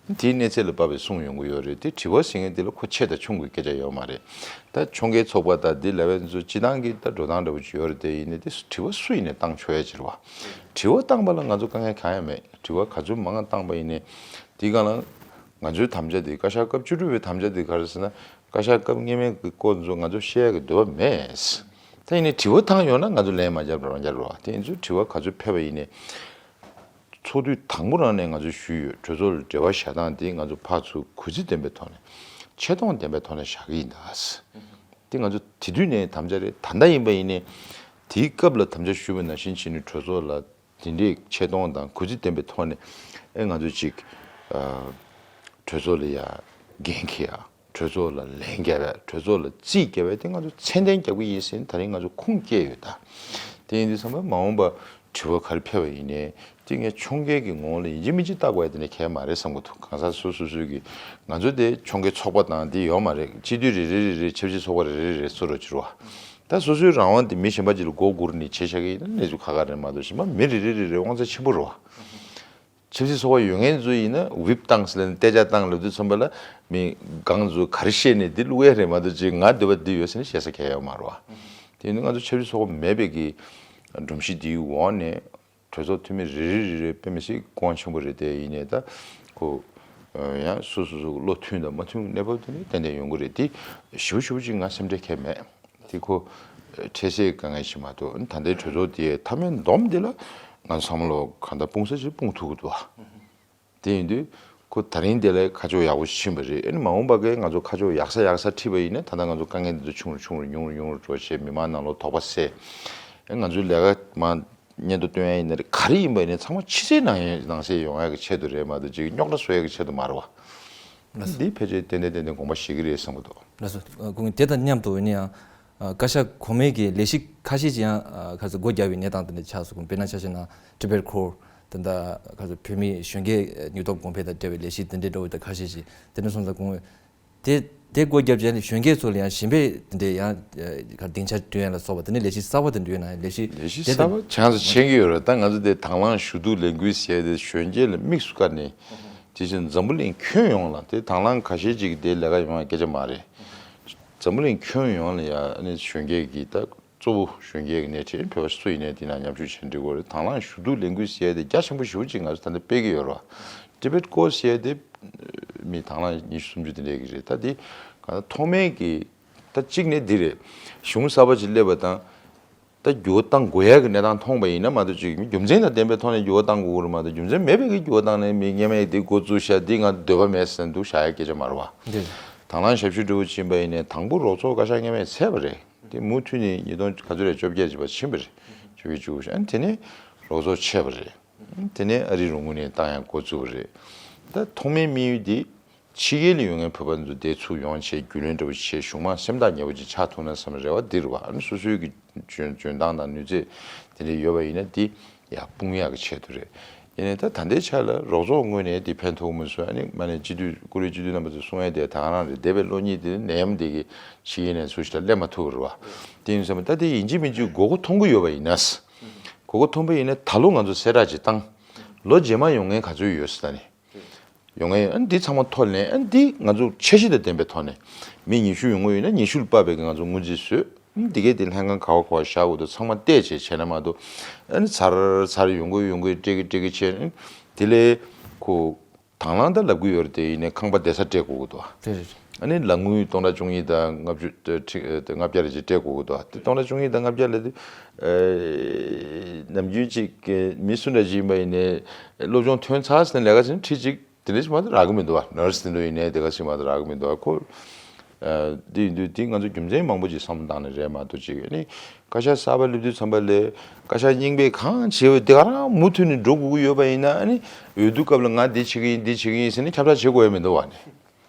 བ། དེའི་གནས་ཚད་ལ་དཔག་པའི་གསུང་ཡོང་གི་ཡོད་རེད་དེ། དྲི་བ་ཟེར་མཁན་དེ་ལ་ཁོ་ཆེ་དང་ཆུང་གི་སྐད་ཆ་ཡོད་མ་རེད། ད་ཁྱོང་གའི་ཚོགས་པ་དང་འདི་ལ་བས་ཚོ་སྤྱི་བཏང་གི་ད་འགྲོ་སྟངས་འདྲ་བོ་ཅིག་ཡོད་རེད་དེ། ཡིན་ནའི་དེ་དྲི་བ་སུ་ཡིན་ནའི་བཏང་ཆོག་ཡ་ཅིག་རེད་བ། དྲི་བ་བཏང་པ་ལ་ང་ཚོ་དཀའ་ངལ་གང་ཡང་མེད། དྲི་བ་ག་ཚོད་མང་བ་བཏང་པ་ཡིན་ནའི་དེའི་སྒང་ལ་ང་ཚོའི་དམ་བཅའ་དེ་བཀའ་ཤག་སྐབས་བཅུ་དྲུག་པའི་དམ་བཅའ་དེ་ག་རེ་ཟེར་ན། བཀའ་ཤག་སྐབས་སྔོན་མའི་གི་སྐོར་ཚོ་ང་ཚོ་བཤད་ཡ་གི་འདོད་པ་མེད། ད་ཡིན་ནའི་དྲི་བ་བཏང་ཡོང་ན་ང་ཚོ་ལན་མ་རྒྱབ་རང་རྒྱབ་རེད་བ། དེ་ཡིན་ཚུལ་དྲི་བ་ག་ཚོད་ཕེབས་པ་ཡིན་ནའི། ཚོགས་དུས་དང་པོ་རང་ནས་ང་ཚོས་ཞུས་ཡོད། གྲོས་ཚོགས་ལ་འབྲེལ་བ་བཞག་སྟངས་དེ་ང་ཚོ་ཕར་ཚུར་གུས་བརྩི་ལྡན་པའི་ཐོག་ནས་ཆེ་མཐོང་ལྡན་པའི་ཐོག་ནས་བཞག་གི་ཡིན་ད། དེ་ང་ཚོ་དེ་དུས་ནས་དམ་བཅའ་རེད། ད་ལྟ་ཡིན་པ་ཡིན་ནའི་དེའི་སྐབས་ལ་དམ་བཅའ་ཞུས་པ་ནང་བཞིན་བྱས་ནས་གྲོས་ཚོགས་ལ་དེ་འདྲའི་ཆེ་མཐོང་དང་གུས་བརྩི་ལྡན་པའི་ཐོག་ནས་ཨེ་ང་ཚོ་ཅིག་ཨ་གྲོས་ཚོགས་ལ་ཡ་འགན་འཁྱེར་ཡ། གྲོས་ཚོགས་ལ་ལན་རྒྱབ་ཡ། གྲོས་ཚོགས་ལ་རྩིས་རྒྱབ་ཡ་དེ་ང་ཚོ་མཚན་ལྡན་རྒྱབ་ཀྱི་ཡིན་ཟེར་ནས་ད་རིང་ང་ཚོ་ཁུངས་སྐྱེལ་ཡོད་ད། དེ་ཡིན་དུས་ཙམ་པ་མ་འོངས་པ་དྲི་བ་ག་རེ་ཕེབས་པ་ཡིན་ནའི་དེ་ངས་ཁྱོང་རྒན་གྱི་ངོ་བོ་ལ་ཡིན་གཅིག་མིན་གཅིག་བལྟ་དགོས་ཡ་དེ་འདྲ་གང་ཡང་མ་རེད་བསམ་གྱི་འདུག་གང་ཟག་སོ་སོ་སོའི་གི་ང་ཚོ་དེ་ཁྱོང་རྒན་ཚོགས་པ་དང་དེ་ཡོད་མ་རེད། སྤྱི་འཐུས་རེ་རེ་རེ་རེ་ཆབ་སྲིད་ཚོགས་པ་རེ་རེ་རེ་བཟོ་རོགས་བྱེད་རོགས། ད་སོ་སོའི་རང་དབང་དེ་མི་གཞན་པ་ཅིག་ལ་མགོ་སྒུར་ནས་བྱེད་བཞག་གི་ཡིན་ན་གནས་ཚུལ་ཁག་ཁག་རེད་མ་གཏོགས་གཞན་པ་མི་རེ་རེ་རེ་རེ་དབང་ཚད་ཆེན་པོ་རེད་བ། ཆབ་སྲིད་ཚོགས་པ་ཡོད་མཁན་ཚོ་ཡིན་ན་ཝིབ་བཏང་ཟེར་ལབ་ནས་གཏད་འཇགས་བཏང་ལབ་དུས་ཙམ་པ་ལ་མི་གང་ཚོ་ག་རེ་བཤད་ནས་འདི་བླུག་ཡ་རེད་མ་གཏོགས་ཅིག་ང་འདོད་པ་འདི་ཡོད་ཟེར་ནས་བཤད་ས་གང་ཡང་ཡོད་མ་རེད་བ། དེ་ནི་ང་ཚོ་ཆབ་སྲིད་ཚོགས་པ་མེད་པའི་གི་སྒྲོམ་གཞི་འདིའི་འོག་ནས་གྲོས་ཚོགས་འཐུས་མི་རེ་རེ་རེ་རེ་དཔེ་མི་སྲིད་དབང་ཆེན་པོ་རེད་དེ། ཡིན་ནའི་ད་ཁོ་ཡང་སོ་སོ་སོ་བློ་མཐུན་དང་མ་མཐུན་གནས་བབ་དེ་ནི་ཏན་ཏན་ཡོང་གི་རེད། དེ་ཞེ་པོ་ཞེ་པོ་ཅིག་ང་སེམས་ཁྲལ་ཁྱད་མེད། དེ་ཁོ་འཕྲལ་སེལ་དཀའ་ངལ་ཞིག་མ་གཏོགས། ད་ལྟའི་གྲོས་ཚོགས་དེའི་མཐའ་མའི་འདོམས་དེ་ལ་ང་ཚོ་ཚང་མ་ལོ་གང་ལྟར་སྤུངས་ས་ཅིག་སྤུངས་ཐུབ་ཀྱི་འདུག་ཨ། དེ་ཡིན་དུས་ཁོ་ད་རིང་དེ་ལས་ཁ་ཕྱོགས་ཡག་པོ་ཕྱིན་པ་རེད། ཨ་ནི་མ་འོངས་པ་གའི་ང་ཚོ་ཁ་ཕྱོགས་ཡག་ས་ཡག་ས་ཁྲིད་པ་ཡིན་ན་ད་ལྟ་ང་ཚོ་དཀའ་ངལ་འདི་ཚོ་ཆུང་རུ་ཆུང་རུ་ཉུང་རུ་ཉུང་རུ་འགྲོ་བྱས་མི་མང་ནང་ལོགས་དོགས་པ་སེལ། ཨ་ང་ཚོའི་ལས་ཀ་མ་སྙན་ཐོ་སྟོན་ཡ་ཡིན་ན་རེད། ག་རེ་ཡིན་པ་ཡིན་ན་ཚང་མ་ཕྱི་གསལ་ནང་ནང་གསལ་ཡོང་ཡ་གི་ཆེད་དུ་རེད་མ་གཏོགས་ཅིག་རྙོག་དྲ་བཟོ་ཡ་གི་ཆེད་དུ་མ་རེད་བ། ལགས་སོ། འདི་ཕལ་ཆེར་ཏན་ཏན་ཏན་ཏན་དགོངས་པ་བཞེས་ཀྱི་རེད་བསམ་གྱི་འདུག་ལགས་སོ། ཨ་ཁོང་གིས་དེ་དང་མཉམ་དུ་ཡིན་ན་ཡང་ཨ་བཀའ་ཤག་གོང་མའི་གི་ལས་གཞི་ཁ་ཤས་ཅིག་ཡང་ཨ་ཁ་ཚ་སྒོ་བརྒྱབ་པའི་གནས་སྟངས་དེ་འདྲ་ཆགས་སོང་། དཔེར་ན་ཆ་བཞག་ན་Tibet Core། ད་ལྟ་ཁ་ཚ་བོད་མིའི་གཞོན་སྐྱེས་ནུས་སྟོབས་གོང་འཕེལ་དང་འབྲེལ་བའི་ལས་གཞི་དེ་འདྲའི་འདྲ་བོ་དང་ཁ་ཤས་ཅིག་དེ་འདྲ་སོང་ཙང་ཁོང་དེ་དེ་སྒོ་བརྒྱབ་བྱས་ནས་གཞོན་སྐྱེས་ཚོ་ལ་ཡང་གཞན་པའི་དེ་འདྲའི་ཡང་ཨ་སྡིངས་ཆ་བསྐྲུན་ཡ་ལ་སོགས་པ་དེ་འདྲའི་ལས་གཞི་གསར་པ་དེ་འདྲ་ཡོད་ན་ཡང་ལས་གཞི་ལས་གཞི་དེ་གསར་པ་ཆགས་སུ་ཕྱིན་གྱི་ཡོད་རེད། ད་ང་ཚོ་དེ་དང་བླངས་ཞུ་གཏུག་ལས་འགུལ་ཟེར་དེ་གཞོན་སྐྱེས་ལ་དམིགས་སུ་བཀར་ནས། དེ་བཞིན་འཛམ་བུ་གླིང་ཁྱོན་ཡོངས་ལ་དེ་དང་བླངས་ཁ་ཤས་ཅིག་གིས་དེ་ལས་ཀ་ཡོང་ཡ་སྐད་ཆ་མ་རེད། འཛམ་བུ་གླིང་ཁྱོན་ཡོངས་ལ་ཡ་ཨ་ནི་གཞོན་སྐྱེས་ཀྱི་ད་གཙོ་བོ་གཞོན་སྐྱེས་ཀྱི་སྣེ་ཁྲིད་བོད་པ་སུ་ཡིན་ནའི་དེ་ནང་མཉམ་ཞུགས་བྱེད་འགྲིག་གི་རེད། དང་བླངས་ཞུ་གཏུག་ལས་འགུལ་ཟེར་ཡ་དེ་རྒྱ་ཆེན་པོ་ཞེ་པོ་ཅིག་ང་ཚོ་ད་ལྟ་སྤེལ་གྱི་ཡོད་རེད་བ། Tibet Core་ཟེར་ཡ་དེ་མི་དང་བླངས་ཉི་ཤུ་སུམ་ཅུ་དེ་འདྲས་ཀྱི་རེད། ད་དེ་གང་ལྟར་ཐོག་མའི་གི་ད་གཅིག་ནས་འདི་རེད། གཞུང་གསར་པ་ཅིག་སླེབས་པ་དང་། ད་འགྱུར་བ་གཏང་དགོས་ཡ་གི་གནས་སྟངས་མཐོང་པ་ཡིན་ན་མ་གཏོགས་ཅིག་རྒྱུ་མཚན་དང་ལྡན་པའི་ཐོག་ནས་འགྱུར་བ་གཏང་དགོས་ཀྱི་རེད་མ་གཏོགས། རྒྱུ་མཚན་མེད་པའི་གི་འགྱུར་བ་བཏང་ནས་མི་སྔོན་མ་ཡི་དེ་འགོ་བཙུགས་ཤག་འདི་ང་འདོད་པ་མེད་ཟེར་ན་འདུག་བཞག་ཡ་སྐད་ཆ་མ་རེད་བ། འདི་དང་བླངས་ཞབས་ཞུ་འདྲ་བོ་ཕྱིན་པ་ཡིན་ནའི་དང་པོ་རོགས་ཚོགས་བཀའ་ཤག་སྔོན་མ་ཚད་པ་རེད། དེ་མུ་མཐུད་ནས་ཉིས་སྟོང་ག་ཚོད་རེད། བཅོ་བརྒྱད་ཅིག་བ་ཕྱིན་པ་རེད། བཅོ་བརྒྱད་བཅུ་དགུ་ཞག་ཨ་ནི་དེ་ནས་རོགས་ཚོགས་ཆད་པ་རེད། དེ་ནས་ཨ་རིའི་རོགས་དངོས་གནས་བཏང་ཡ་འགོ་བཙུགས་པ་རེད། ད་ཐོག་མའི་དམིགས་ཡུལ་འདི། ཕྱི་རྒྱལ་ལ་ཡོད་མཁན་བོད་པ་ཚོ་བསྡད་ཚུར་ཡོང་བྱས་རྒྱུས་ལོན་འདྲ་བོ་བྱས་གཞུང་མང་སེམས་ཐག་ཉེ་བོ་ཅིག་ཆགས་ཐུབ་ན་བསམ་རེ་བ་འདི་རེད་བ། ཨ་ནི་སོ་སོའི་གི་འཇོན་འཇོན་ཐང་དང་ནུས་ཚད་དེ་འདྲ་ཡོད་པ་ཡིན་ན་འདི་ཡར་སྤུངས་ཡག་གི་ཆེད་དུ་རེད། ཡིན་ནའི་ད་ད་ལྟའི་ཆ་ལ་རོགས་ཚོགས་ངོས་ནས་འདི་ཕན་ཐོགས་མི་བཟོ། ཨ་ནི་མ་ནས་སྤྱི་འཐུས་ཀུ་རེ་སྤྱི་འཐུས་རྣམ་པ་ཚོས་གསུང་ཡ་དེ་ད་ག་རང་རེད། འདས་པའི་ལོ་གཉིས་དེ་ནད་ཡམས་དེ་གི་ཕྱི་རྒྱལ་ནས་ཚུར་ཞིག་ལ་སླེབས་མ་ཐུབ་པ་རེད་བ། དེ་ཡིན་ཙང་ད་དེ་ཡིན་གཅིག་མིན་གཅིག་དགོས་མཁོ་མཐོང་གི་ཡོད་པ་ཡིན་ན། དགོས་མཁོ་མཐོང་པ་ཡིན་ན་ད་ལོ་ང་ཚོ་གསལ་བསྒྲགས་ཅིག་བཏང་། ལོ་རྗེས་མ་ཡོང་མཁན་ག་ཚོད་ཡོད་ཟེར་ད་ནི། ཡོང་ངེས་ཡོད། ཨ་ནི་འདི་ཚང་མ་ཐོ་ལེན། ཨ་ནི་འདི་ང་ཚོ་འཆར་གཞི་དང་ལྡན་པའི་ཐོག་ནས་མི་ཉི་ཤུ་ཡོང་གི་ཡོད་ན་ཉི་ཤུ་ལ་དཔག་པའི་གི་ང་ཚོ་སྔོན་རྩིས་བཟོས། ཨ་ནི་འདི་གས་དེ་ལྷན་ཁང་ག་བ་ག་བ་བཞག་དགོས་འདུག་ཚང་མ་བལྟས་བྱས་བྱས་ན་མ་གཏོགས། ཨ་ནི་ཚར་ཚར་ཡོང་གི་ཡོང་གི་སྤྲད་གི་སྤྲད་གི་བྱས། ཨ་ནི་དེ་ལས་ཁོ་དང་བླངས་ད་ལབ་གི་ཡོད་རེད་དེ། ཡིན་ནའི་ཁང་པ་བསྡད་ས་སྤྲད་དགོས་ཀྱི་འདུག་དེ་རེད། ཨ་ནི་ལག་དངུལ་སྟོང་ཕྲག་བཅུ་གཉིས་དང་ལྔ་བཅུ་ཁྲི་ལྔ་བརྒྱ་རེ་ཅིག་སྤྲད་དགོས་ཀྱི་འདུག་དེ་སྟོང་ཕྲག་བཅུ་གཉིས་དང་ལྔ་བརྒྱ་ལབ་དུས་ནམ་རྒྱུན་ཅིག་མི་སུ་འདྲ་ཅིག་ཡིན་པ་ཡིན་ནའི་སློབ་སྦྱོང་ཐོན་ཚར་ཟིན་ལས་ཀ་ཟིན་ཁྲི་གཅིག་དེ་འདྲ་ཞིག་མ་གཏོགས་རག་གི་མི་འདུག་བ། ནར་སི་དེ་འདྲ་ཡིན་ནའི་དེ་ག་ཞིག་མ་གཏོགས་རག་གི་མི་འདུག་བ། ཁོ་ ཨ། དེ་ཡིན་དུས་དེ་ང་ཚོ་རྒྱུ་མཚན་མང་པོ་ཅིག་བསམ་བློ་བཏང་ནས་རེད་མ་གཏོགས་ཅིག་ཨ་ནི་བཀའ་ཤག་གསར་པ་སླེབས་དུས་ཙམ་པ་ལས་བཀའ་ཤག་རྙིང་པས་གང་བྱས་པ་དེ་ག་རང་མུ་མཐུད་ནས་འགྲོ་དགོས་ཀྱི་ཡོད་པ་ཡིན་ན། ཨ་ནི་འོས་བསྡུ་སྐབས་ལ་ང་འདི་བྱེད་ཀྱི་ཡིན་འདི་བྱེད་ཀྱི་ཡིན་ཟེར་ནས་ཁྱབ་བསྒྲགས་བྱེད་དགོས་ཡ་མི་འདུག་བ་ནི།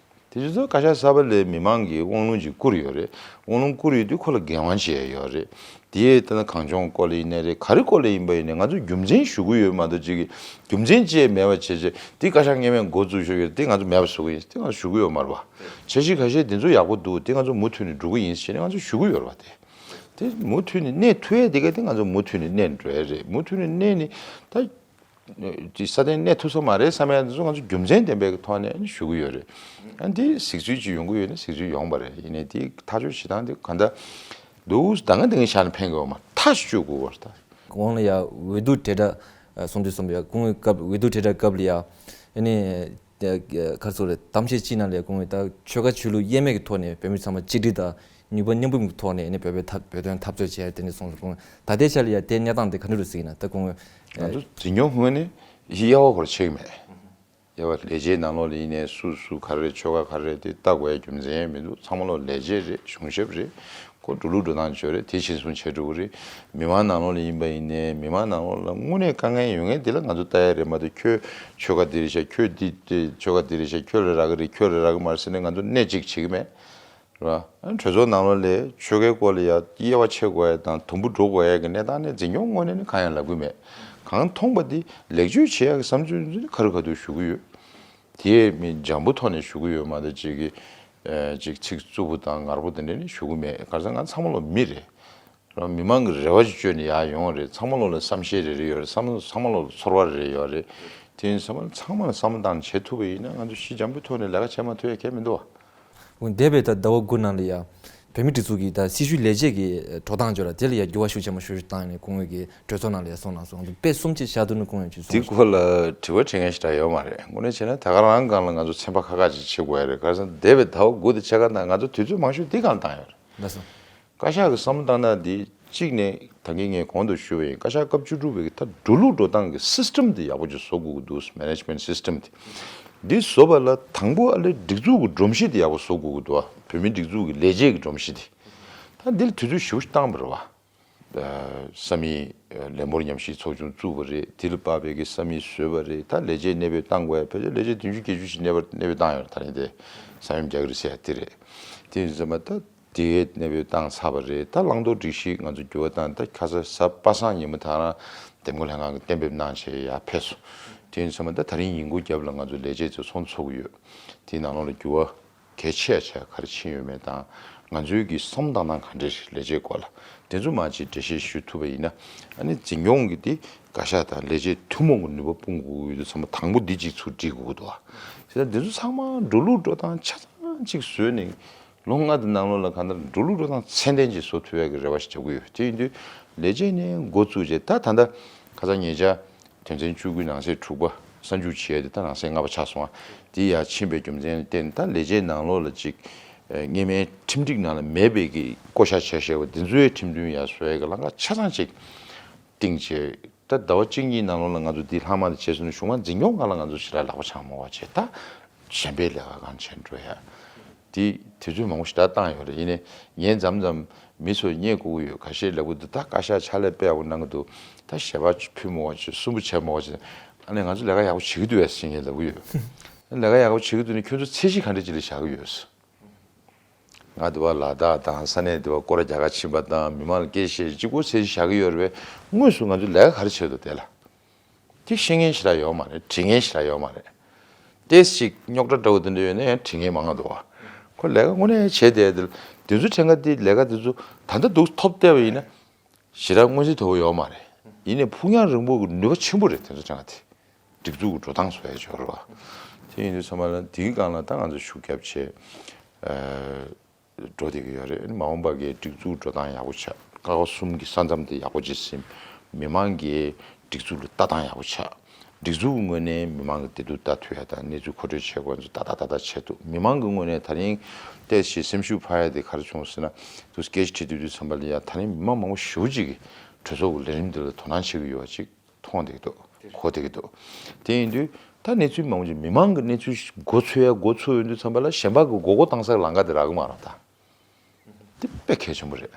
དེ་བཞིན་དུ་བཀའ་ཤག་གསར་པ་ལས་མི་མང་གིས་དབང་ལུང་ཅིག་བསྐུར་ཡོད་རེད། དབང་ལུང་བསྐུར་ཡོད་དུས་ཁོ་ལ་འགན་དབང་བྱས་ཡོད་རེད། དེ་ལྟ་ན་གངས་ལྗོངས་སྐོར་ལ་ཡིན་ནའི་རེད། ག་རེ་སྐོར་ལ་ཡིན་པ་ཡིན་ནའི་ང་ཚོ་རྒྱུ་མཚན་ཞུ་གི་ཡོད་མ་གཏོགས་ཅིག་གིས་རྒྱུ་མཚན་ཅིག་མེད་པ་བྱས་བྱས་དེ་བཀའ་ཤག་སྔོན་མས་འགོ་བཙུགས་ཞུ་གི་རེད། དེ་ང་ཚོ་མེད་པ་བཟོ་གི་ཡིན། དེ་ང་ཚོ་ཞུ་གི་ཡོད་མ་རེད་བ། འཆར་གཞི་ཁ་ཤས་དེ་ཚོ་ཡག་པོ་འདུག་དེ་ང་ཚོ་མུ་མཐུད་ནས་འགྲོ་གི་ཡིན་ཞེས་ནས་ང་ཚོ་ཞུ་གི་ཡོད་རེད་བ། དེ་དེ་མུ་མཐུད་ནས་གནས་ཐུབ་ཡས་དེ་ག་དེ་ང་ཚོ་མུ་མཐུད་ནས་གནས་འགྲོ་ཡས་རེད། མུ་མཐུད་ནས་གནས་ནས་ད། དེ་སྲ་བརྟན་གནས་ཐུབ་ས་མ་རེད་བསམ་ཡ་དེ་ཚོ་ང་ཚོ་རྒྱུ་མཚན་ལྡན་པའི་ཐོག་ནས་ཞུ་གི་ཡོད་རེད། ཨ་འདི་གཟིགས་ཚུལ་ཅིག་ཡོང་གི་ཡོད་ན་གཟིགས་ཚུལ་ཡོང་པ་རེད། ཡིན་ནའི་དེ་ཐག་གཅོད་བྱེད་སྟངས་དེ་ག་འདྲ་འདུག་ད་ང་དེ་ངའི་ཞར་ནས་ཕན་གི་ཡོད་མ། ཐག་གཅོད་དགོས་པ་རེད་ད། གོང་ལ་ཡ་འོས་བསྡུ་དྲིལ་བསྒྲགས་གསུང་དུས་གསུངས་པ་ཡ། གོང་གི་སྐབས་འོས་བསྡུ་དྲིལ་བསྒྲགས་སྐབས་ལ་ཡ་ཨ་ནི་ག་རེ་ཟེར་རེད། གཏམ་བཤད་གཅིག་ནང་ལ་ཡ་གོང་གི་ད་ཆོལ་ཁ་ཆོས་ལུགས་དབྱེར་མེད་ཀྱི་ཐོག་ནས་བོད་མི་ཚང་མ་གཅིག་སྒྲིལ་དང་། ནུས་པ་མཉམ་སྤུངས་ཀྱི་ཐོག་ནས་ནི་བོད་པའི་འཐབ་བོད་དོན་འཐབ་རྩོད་བྱས་དེ་ནས་སོང་ཙང་ད་ལྟའི་ཆ་ལ་ཡ་དེའི་གནས་སྟངས་དེ་ག་འདྲ་རེད་ཟེར་གྱི་ན། ད་གོང་ང་ཚོ་འཛིན་སྐྱོང་ངོས་ནས་དབྱེ་བ་སྐོར་ཕྱེ་གི་མེད། དབྱེ་བ་ལས་བྱེད་ནང་ལོགས་ལ་ཡིན་ནའི་སུ་སུ་ག་རེ་རེད། ཆོལ་ཁ་ག་རེ་རེད། དེ་ལྟ་དགོས་ཡ་རྒྱུ་མཚན་ཡང་མི་འདུག་ཚང་མ་ལོག་ལས་བྱེད་རེད། གཞུང་ཞབས་རེད། ཁོ་འགྲོ་ལུགས་འགྲོ་སྟངས་བྱོས་རེད། དེ་ཕྱིན་སོང་བྱས་འགྲོ་གི་རེད། མི་མང་ནང་ལོགས་ལ་ཡིན་པ་ཡིན་ནའི་མི་མང་ནང་ལོགས་ལ་དངོས་གནས་དཀའ་ངལ་ཡོད་མཁན་དེ་ལ་ང་ཚོ་ལྟ་ཡ་རེད་མ་གཏོགས་ཁྱོད་ཆོལ་ཁ་འདི་རེད་ཤག་ཁྱོད་འདི་འདི་ཆོལ་ཁ་འདི་རེད་ཤག་ཁྱོད་ལ་རག་གི་རེད། ཁྱོད་ལ་རག་གི་མ་རེད་ཟེར་ནས་ང་ཚོ་སྣེ་གཅིག་བྱེད་ཀྱི་མེད། རེད་བ། གྲོས་ཚོགས་ནང་ལོགས་ལ་ཆོལ་ཁའི་སྐོར་ལ་ཡ་དབྱེ་བ་ཕྱེ་དགོས་ཡ་དང་དུམ་བུ་འགྲོ་དགོས་ཡ་གི་གནས་སྟངས་ནས་འཛིན་སྐྱོང་ངོས་ནས་ནི་གང་ཡང་ལབ་གི་མེད། གང་མཐོང་པ་དེ་ལེགས་བཅོས་བྱེད་ཡ་གི་བསམ་ཚུལ་ནི་ཁ་རི་ཁ་ཐུག་ཞུ་གི་ཡོད། དེ་མི་འཇམ་པོ་ཐོག་ནས་ཞུ་གི་ཡོད་མ་གཏོགས་ཅིག་གི་ཅིག་ཚིག་རྩུབ་པོ་དང་ངར་པོ་དེ་འདྲ་ནི་ཞུ་གི་མེད། ག་རེ་ཟེར་ང་ཚང་མ་ལོ་མི་རེད། རང་མི་མང་གི་རེ་བ་ཞིག་བཅོལ་ནས་ཡར་ཡོང་བ་རེད། ཚང་མ་ལོ་ལ་བསམ་ཤེས་རེ་རེ་ཡོད་རེད། ཚང་མ་ཚང་མ་ལོ་ལ་ཚོར་བ་རེ་རེ་ཡོད་རེད། དེ་ཡིན་ཙང་ཚང་མ་ལ་བསམ་བློ་བཏང་བྱེད་ཐུབ་པ་ཡིན་ན་ང་ཚོ་གཞི་འཇམ་པོའི་ཐོག་ནས་ལས་ཀ་བྱེད་མ་ཐུབ་ཡ་གང་ཡང་མི་འདུག་བ། འོན་འདས་པའི་ད་ཟླ་བ་དགུ་ནང་ལ་ཡ་བོད་མིའི་སྒྲིག་འཛུགས་ཀྱི་ད་སྲི་ཞུའི་ལས་བྱེད་ཀྱི་འགྲོ་སྟངས་བརྗོད་ལ་དེ་ལ་ཡ་འགྱུར་བ་ཤུགས་ཆེན་པོ་ཞུ་ཞུ་བཏང་ནས་སྐུ་ངོ་གི་གྲོས་ཚོགས་ནང་ལ་ཡ་གསུངས་གནང་སོང་། དཔེ་གསུམ་ཅིག་བཞག་ཐུབ་ན་སྐུ་ངོ་ཡང་ཅིག་གསུངས་དེ་ཤོག་སྐོར་ལ་དྲི་བ་དྲི་མཁན་ཞིག་ད་ཡོད་མ་རེད། དངོས་གནས་བྱས་ན་ད་ག་རང་སྒང་ལ་ང་ཚོ་ཚན་པ་ཁག་ཁག་ཅིག་བྱེད་དགོས་ཡ་རེད། ག་རེ་ཟེར་ན་འདས་པའི་ཟླ་བ་དགུ་དང་ཕྱེད་ཀ་ནང་ང་ཚོ་དུས་ཚོད་མང་ཤོས་འདི་སྒང་ལ་བཏང་ཡོད་རེད། ལགས་སོ། བཀའ་ཤག་གི་བསམ་བློ་བཏང་ན་འདི་གཅིག་ནས་ད་གིན་ངས་གོང་དུ་ཞུས་པ་ཡིན། བཀའ་ཤག་སྐབས་བཅུ་དྲུག་པའི་གི་ད་འགྲོ་ལུགས་འགྲོ་སྟངས་ཀྱི་སིས་ཊམ་འདི་ཡག་པོ་ཅིག་བཟོ་དགོས་ཀྱི་འདུག་མེ་ནེ་ཇི་མེན་ཊི་སིས་ཊམ་འདི། འདི་བཟོ་བ་ལ་དང་པོ་ཨ་ལས་སྒྲིག་འཛུགས་ཀྱི་སྒྲོམ་གཞི་འདི་ཡག་པོ་བཟོ་དགོས་ཀྱི་འདུག་བོད་མིའི་སྒྲིག་འཛུགས་ཀྱི་ལས་བྱེད་ཀྱི་སྒྲོམ་གཞི་འདི། ད་འདི་ལ་དུས་ཚོད་ཞེ་པོ་ཞིག་བཏང་བ་རེད་བ། ས་མིག་ལས་འབོར་ཉམས་ཞིབ་ཚོགས་ཆུང་བཙུགས་པ་རེད། དེ་ལ་དཔག་པའི་གི་ས་མིག་བཟོས་པ་རེད། ད་ལས་བྱེད་གནས་སྤོས་བཏང་དགོས་ཡ་ཕལ་ཆེར་ལས་བྱེད་བདུན་ཅུ་བརྒྱད་ཅུ་ཞིག་གནས་སྤོས་གནས་སྤོས་བཏང་ཡོད་རེད། ད་ནི་དེ་ས་ཡོམ་རྒྱག་གི་རེད་ཟེར་ཡ་དེ་རེད། དེ་ཡིན་ཙང་མ་ད། དེ་གནས་སྤོས་བཏང་ཚར་བ་རེད། ད་བླང་དོར་སྒྲིག་གཞི་ང་ཚོ་འགྱུར་བ་བཏང་། ད་ཁ་ས་གཟའ་པ་སངས་ཉིན་མོ་ད་རང་འདེམས་བསྐོ་ལྷན་ཁང་གིས་གཏན་འབེབས་གནང་བྱས་ཡར་ཕེབས་སོང་། དེ་ཡིན་ཙང་མ་ད་ད་རིང་ཉིན་གུང་རྒྱབ་ལ་ང་ཚོ་ལས་བྱེད་ཚོ་ཚོགས་འདུ་ཚོགས་ཀྱི་ཡོད། དེའི་ནང་ལོགས་ལ་འགྱུར་བ་གལ་ཆེ་ཆེ་ག་རེ་ཕྱིན་ཡོད་མེད་དང་། ང་ཚོའི་གི་བསམ་བློ་བཏང་སྟངས་ག་འདྲ་རེད་ལས་བྱེད་སྐོར་ལ། དེ་ཚོ་མར་ཅིག་འགྲེལ་བཤད་ཞུ་ཐུབ་པ་ཡིན་ན། ཨ་ནི་འཛིན་སྐྱོང་གི་དེ་བཀའ་ཤག་དང་ལས་བྱེད་ཐུན་མོང་གི་ནུས་པ་སྤུངས་དགོས་ཀྱི་ཡོད་དུས་ཙམ་པ་དང་པོ་འདི་གཅིག་ཚུར་སྒྲིལ་དགོས་ཀྱི་འདུག་བ། དེ་ལྟར་འདི་ཚོ་ཚང་མ་འགྲོ་ལུགས་འགྲོ་སྟངས་ཆ་ཚང་གཅིག་བཟོས་ནས། ལོ་ལྔ་དེ་ནང་ལོགས་ལ་གང་ལྟར་འགྲོ་ལུགས་འགྲོ་སྟངས་ཚད་ལྡན་ཅིག་བཟོ་ཐུབ་ཡག་གི་རེ་བ་ཞིག་བྱ་གི་ཡོད། དེ་ཡིན་དུས་ལས་བྱེད་ནས་འགོ་བཙུགས་རྗེས་ད་ད་ལྟ་ཁ་སང་ཉེ་ཆར་དོན་ཚན་བཅུ་དགུ་ནང་གསེས་དྲུག་པ་གསར་འཇུག་བྱས་ཏེ་ད་ནང་གསེས་ལྔ་པ་ཆགས་སོང་བ། དེ་ཡར་ཕྱིན་པའི་རྒྱུ་མཚན་ལ་བརྟེན་ད་ལས་བྱེད་ནང་ལོགས་ལ་ཅིག་སྔོན་མའི་ཁྲིམས་སྒྲིག་ནང་ལ་མེད་པའི་གི་བསྐོ་བཞག་བྱས་བཞག་པ་འདི་ཚོའི་ཁྲིམས་མཐུན་ཡར་བཟོ་ཡག་གི་ལམ་ཁ་ཆ་ཚང་ཅིག་བཏིང་བྱས། ད་ཟླ་བ་གཅིག་གཉིས་ནང་ལོགས་ལ་ང་ཚོ་འདི་ལྷག་མ་དེ་བྱས་སོང་ན་གཞུག་མ་འཛིན་སྐྱོང་སྒང་ལ་ང་ཚོ་ཞེ་དྲག་ལག་པ་འཆང་མ་དགོས་པ་བྱས། ད་གཞན་པའི་ལས་ཀ་གང་བྱས་འགྲོ་ཡ། དེ་དུས་ཚོད་མང་པོ་ཞེ་དྲག་བཏང་ཡོད་རེད། ཡིན་ནའི་ངས་མཚམས་མཚམས་མི་ཚོ་བསྙད་བཀུར་གྱི་ཡོད། ཁ་ཤས་ལབ་ཀྱི་འདུག་ད་བཀའ་ཤག་ཕྱག་ལས་དཔེ་ཡག་པོ་གནང་གི་འདུག་ད་ཞལ་པར་ཕུལ་མ་དགོས་པ་བྱས། གསུང་པོ་བྱས་མ་དགོས་པ་བྱས། ཨ་ནི་ང་ཚོ་ལས་ཀ་ཡག་པོ་བྱེད་ཀྱི་འདུག་ཨེ་ཟེར་ངས་ལབ་ཀྱི་ཡོད། ལས་ཀ་ཡག་པོ་བྱེད་ཀྱི་འདུག་ནི་ཁྱོད་ཚོ་ཚད་གཞི་ག་འདྲ་ཅིག་ལ་བཞག་གི་ཡོད། ང་འདི་བ་ལ་དྭགས་དང་ས་གནས་འདི་བ་སྐོར་ར་རྒྱག་ག་ཕྱིན་པ་དང་མི་མང་ལ་སྐད་བཤད་གཅིག་པོ་ཚད་གཞི་བཞག་གི་ཡོད་རེད་པས། དངོས་སུ་ང་ཚོས་ལས་ཀ་ག་རེ་བྱས་འདུག་དེ་ལ། དེ་ཤེས་མཁན་ཞེ་དྲག་ཡོད་མ་རེད། འབྲི་མཁན་ཞེ་དྲག་ཡོད་མ་རེད། ཏོག་ཙམ་རྙོག་དྲ་འདྲ་བོ་དེ་འདྲ་ཡོད་ན་ཡང་འབྲི་མཁན་མང་ང་འདུག་བ། ཁོ་ལས་ཀ་དངོས་གནས་བྱས་བསྡད་དེ་དུས་ཚོད་ཕྲན་ཁ་དེ་ལས་ཀ་དེ་ཚོ་ད་ལྟ་འདུག་ཐོབ་བསྡད་པ་ཡིན་ན་ཞེ་དྲག་མངོན་གསལ་དོད་པོ་ཡོད་མ་རེད། ཡིན་ནའི་ཕུགས་རྒྱང་རིང་པོ་གི་ནུས་པ་ཆེན་པོ་རེད། དེ་ཚོ་ཕྲན་ཁ་དེ། སྒྲིག་འཛུགས་ཀྱི་འགྲོ་སྟངས་བཟོ་ཡ་ཅིག་ཡོད་རེད་བ། དེ་ཡིན་དུས་ཚང་མ་ལ་དེའི་སྒང་ལ་ད་ང་ཚོ་ཤུགས་རྒྱབ་བྱས། ཨ། འགྲོ་བསྡད་ཀྱི་ཡོད་རེད། མ་འོངས་པ་གི་སྒྲིག་འཛུགས་འགྲོ་སྟངས་ཡག་པོ་ཆགས། ཀ་བ་གསུམ་གྱི་ས་མཚམས་དེ་ཡག་པོ་ཅིག་ཟིན། མི་མང་གིས་སྒྲིག་འཛུགས་ལ་ལྟ་སྟངས་ཡག་པོ་ཆགས། སྒྲིག་འཛུགས་ཀྱི་ངོས་ནས་མི་མང་གི་བདེ་སྡུག་ལྟ་ཐུབ་ཡ་དང་གནས་ཚུལ་མཁོ་སྤྲོད་བྱེད་དགོས་ཚོ་ཏག་ཏག་ཏག་ཏག་བྱས་འདུག་མི་མང་གི་ངོས་ནས་ད་རིང་ཏོག་ཙམ་སེམས་ཤུགས་འཕར་ཡ་དེ་ག་རེ་བྱུང་ཟེར་ན། དུ་སྐད་ཆ་དྲིས་དུས་དུས་ཙམ་པ་ལ་ཡ་ད་རིང་མི་མང་མང་པོ་ཞེ་པོ་ཅིག་གིས་གྲོས་ཚོགས་ཀྱི་ལས་རིམ་འདི་ལ་དོ་སྣང་བྱེད་ཀྱི་ཡོད་པ་ཅིག་མཐོང་བསྡད་ཀྱི་འདུག་གོ་བསྡད་ཀྱི་འདུག་དེ་ཡིན་དུས་ ད་གནས་ཚུལ་མང་པོ་ཅིག་མི་མང་གི་གནས་ཚུལ་མགོ་ཚོས་ཡ་མགོ་ཚོས་ཡོང་དུས་ཙམ་པ་ལ་གཞན་པ་གི་མགོ་སྐོར་བཏང་སའི་ལམ་ཁ་དེ་རག་གི་མ་རེད་ད། དེ་དཔེ་གལ་ཆེན་པོ་རེད།